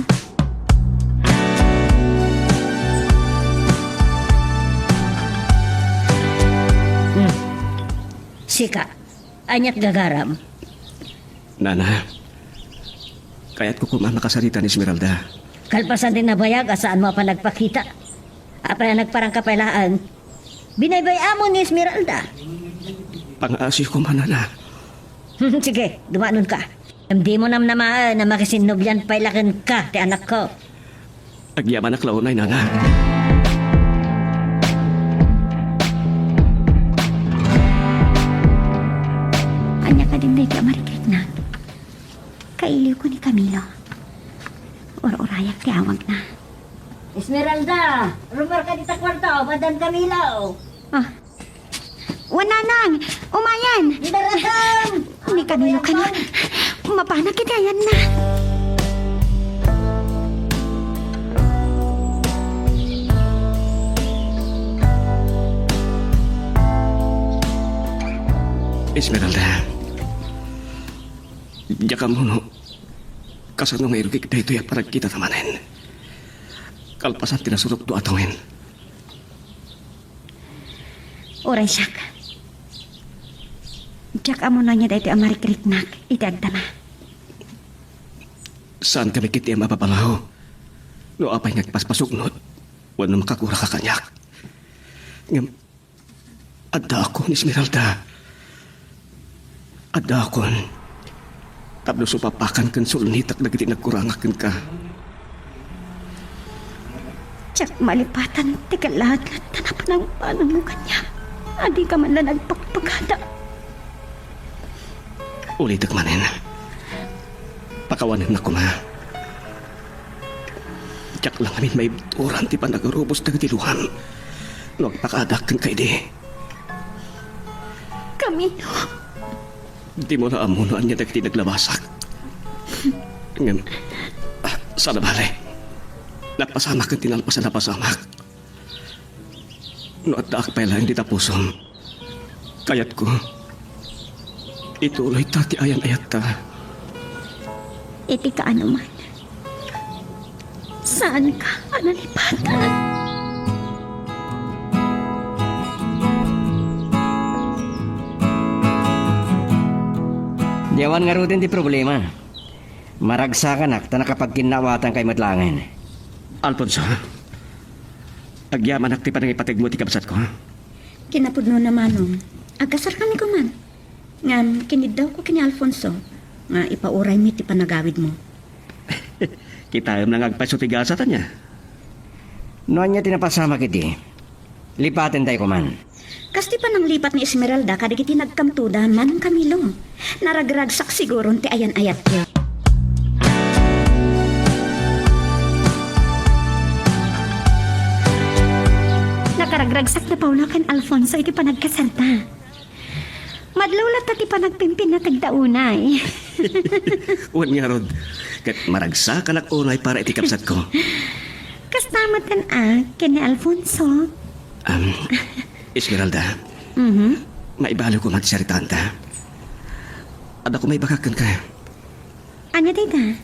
Sika, aniat gagaram? Nana, kayatko koma makasarita ni Esmeralda. Kalpasan ti nabayag a saanmo a panagpakita. Apay a nagparangka pay laeng? Binaybay-ammo ni Esmeralda. Pangaasiyo koma, Nana. Sige, dumanon ka. Ngem dimo namnamaen a makisinnublian pay la kenka ti anakko. Agyamanak la unay, Nana. Ania kadin daytoy a marikriknak? Kailiwko ni Camilo. Ur-urayak ti awagna. Esmeralda, rumarka dita kuarto, Madan Camilo. Ah, Wen, Nanang! Umayen! Daragan! Ni Camilo kano? Mapanak iti ayanna. Esmeralda, diak ammo no kasano nga irugik daytoy a panagkitata manen. Kalpasan ti nasurokto a tawen. Uray siak. Diak ammo no ania daytoy a marikriknak iti agdama. Saan kami ketdi a mapapangaw no apay nga agpaspasuknot wenno makakuraka kaniak. Ngem addaakon, Esmeralda. Addaakon. Tapno supapakan ken sulnitak dagiti nagkurangak kenka. Diak malipatan ti kalladlad a napanangpanangmo kaniak a dika man la nagpakpakada. Ulitek manen, pakawanennak koma. Diak la ngamin maibturan ti panagarubos dagiti luam no agpakaadak kenka idi. Camilo. Dimo la ammo no ania dagiti naglabasak. Ngem, ah, saan a bale. Napasamak ken ti nalpasan a napasamak. No addaak pay laeng dita pusom, kayatko, ituloyta ti ayan-ayatta. Iti kaanoman, saanka a nalipatan. Di awan ngaruden ti problema. Maragsakanak ta nakapagkinnawatankay met laengen. Alfonso, agyamanak ti panangipategmo iti kabsatko. Kinapudnona, Manong, agkasarkami koman. Ngem kiniddawko ken ni Alfonso nga ipauraymi ti panagawidmo. Kitaem la nga agpayso ti gasat, ania? No ania ti napasamak idi, lipatentay koman. Kas ti pananglipat ni Esmeralda kadagiti nagkamtoda, Manong Camilo, naragragsak siguron ti ayan-ayatko. Nakaragragsak da Paolo ken Alfonso iti panagkasarda. Madlaw latta ti panagpimpinateg da unay. Wen ngarud, ket maragsakanak unay para iti kabsatko. Kasta met a ken ni Alfonso. Am, Esmeralda, Mhm. Maibaliw koma ti saritaanta. Adda koma ibagak kenka. Ania dayta?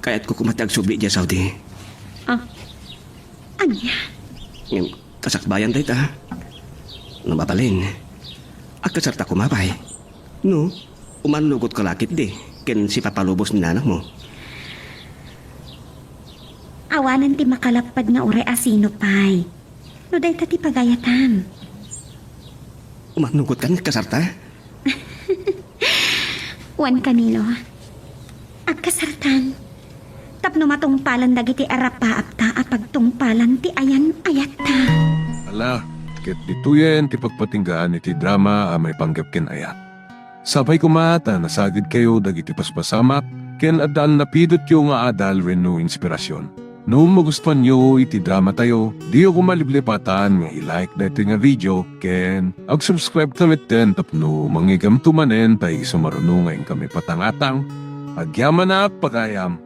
Kayatko koma ti agsubli idiay Saudi. Ah. Ania? Ngem, kasakbayan dayta. No mabalin, agkasarta koma pay. No, umannugotka la ketdi ken sipapalubos ni nanangmo. Awanen ti makalapped nga uray a sino pay. No dayta ti pagayatam. Umannugotkan nga agkasarta? Wen, Camilo, agkasartan. Tapno matungpalan dagiti arapaapta a pagtungpalan ti ayan-ayatta. Ala, ket ditoyen ti pagpatinggaan iti drama a maipanggep ken ayat. Sapay koma ta nasagidkayo dagiti paspasamak ken adda a napidotyo nga adal wenno inspirasyon. No magustuanyo iti dramatayo, diyo koma liplipatan nga i-like daytoy nga video ken ag-subscribe ta metten tapno mangigamto manen ta isu maruno nga inkami patangatang. Agyamanak pagayam.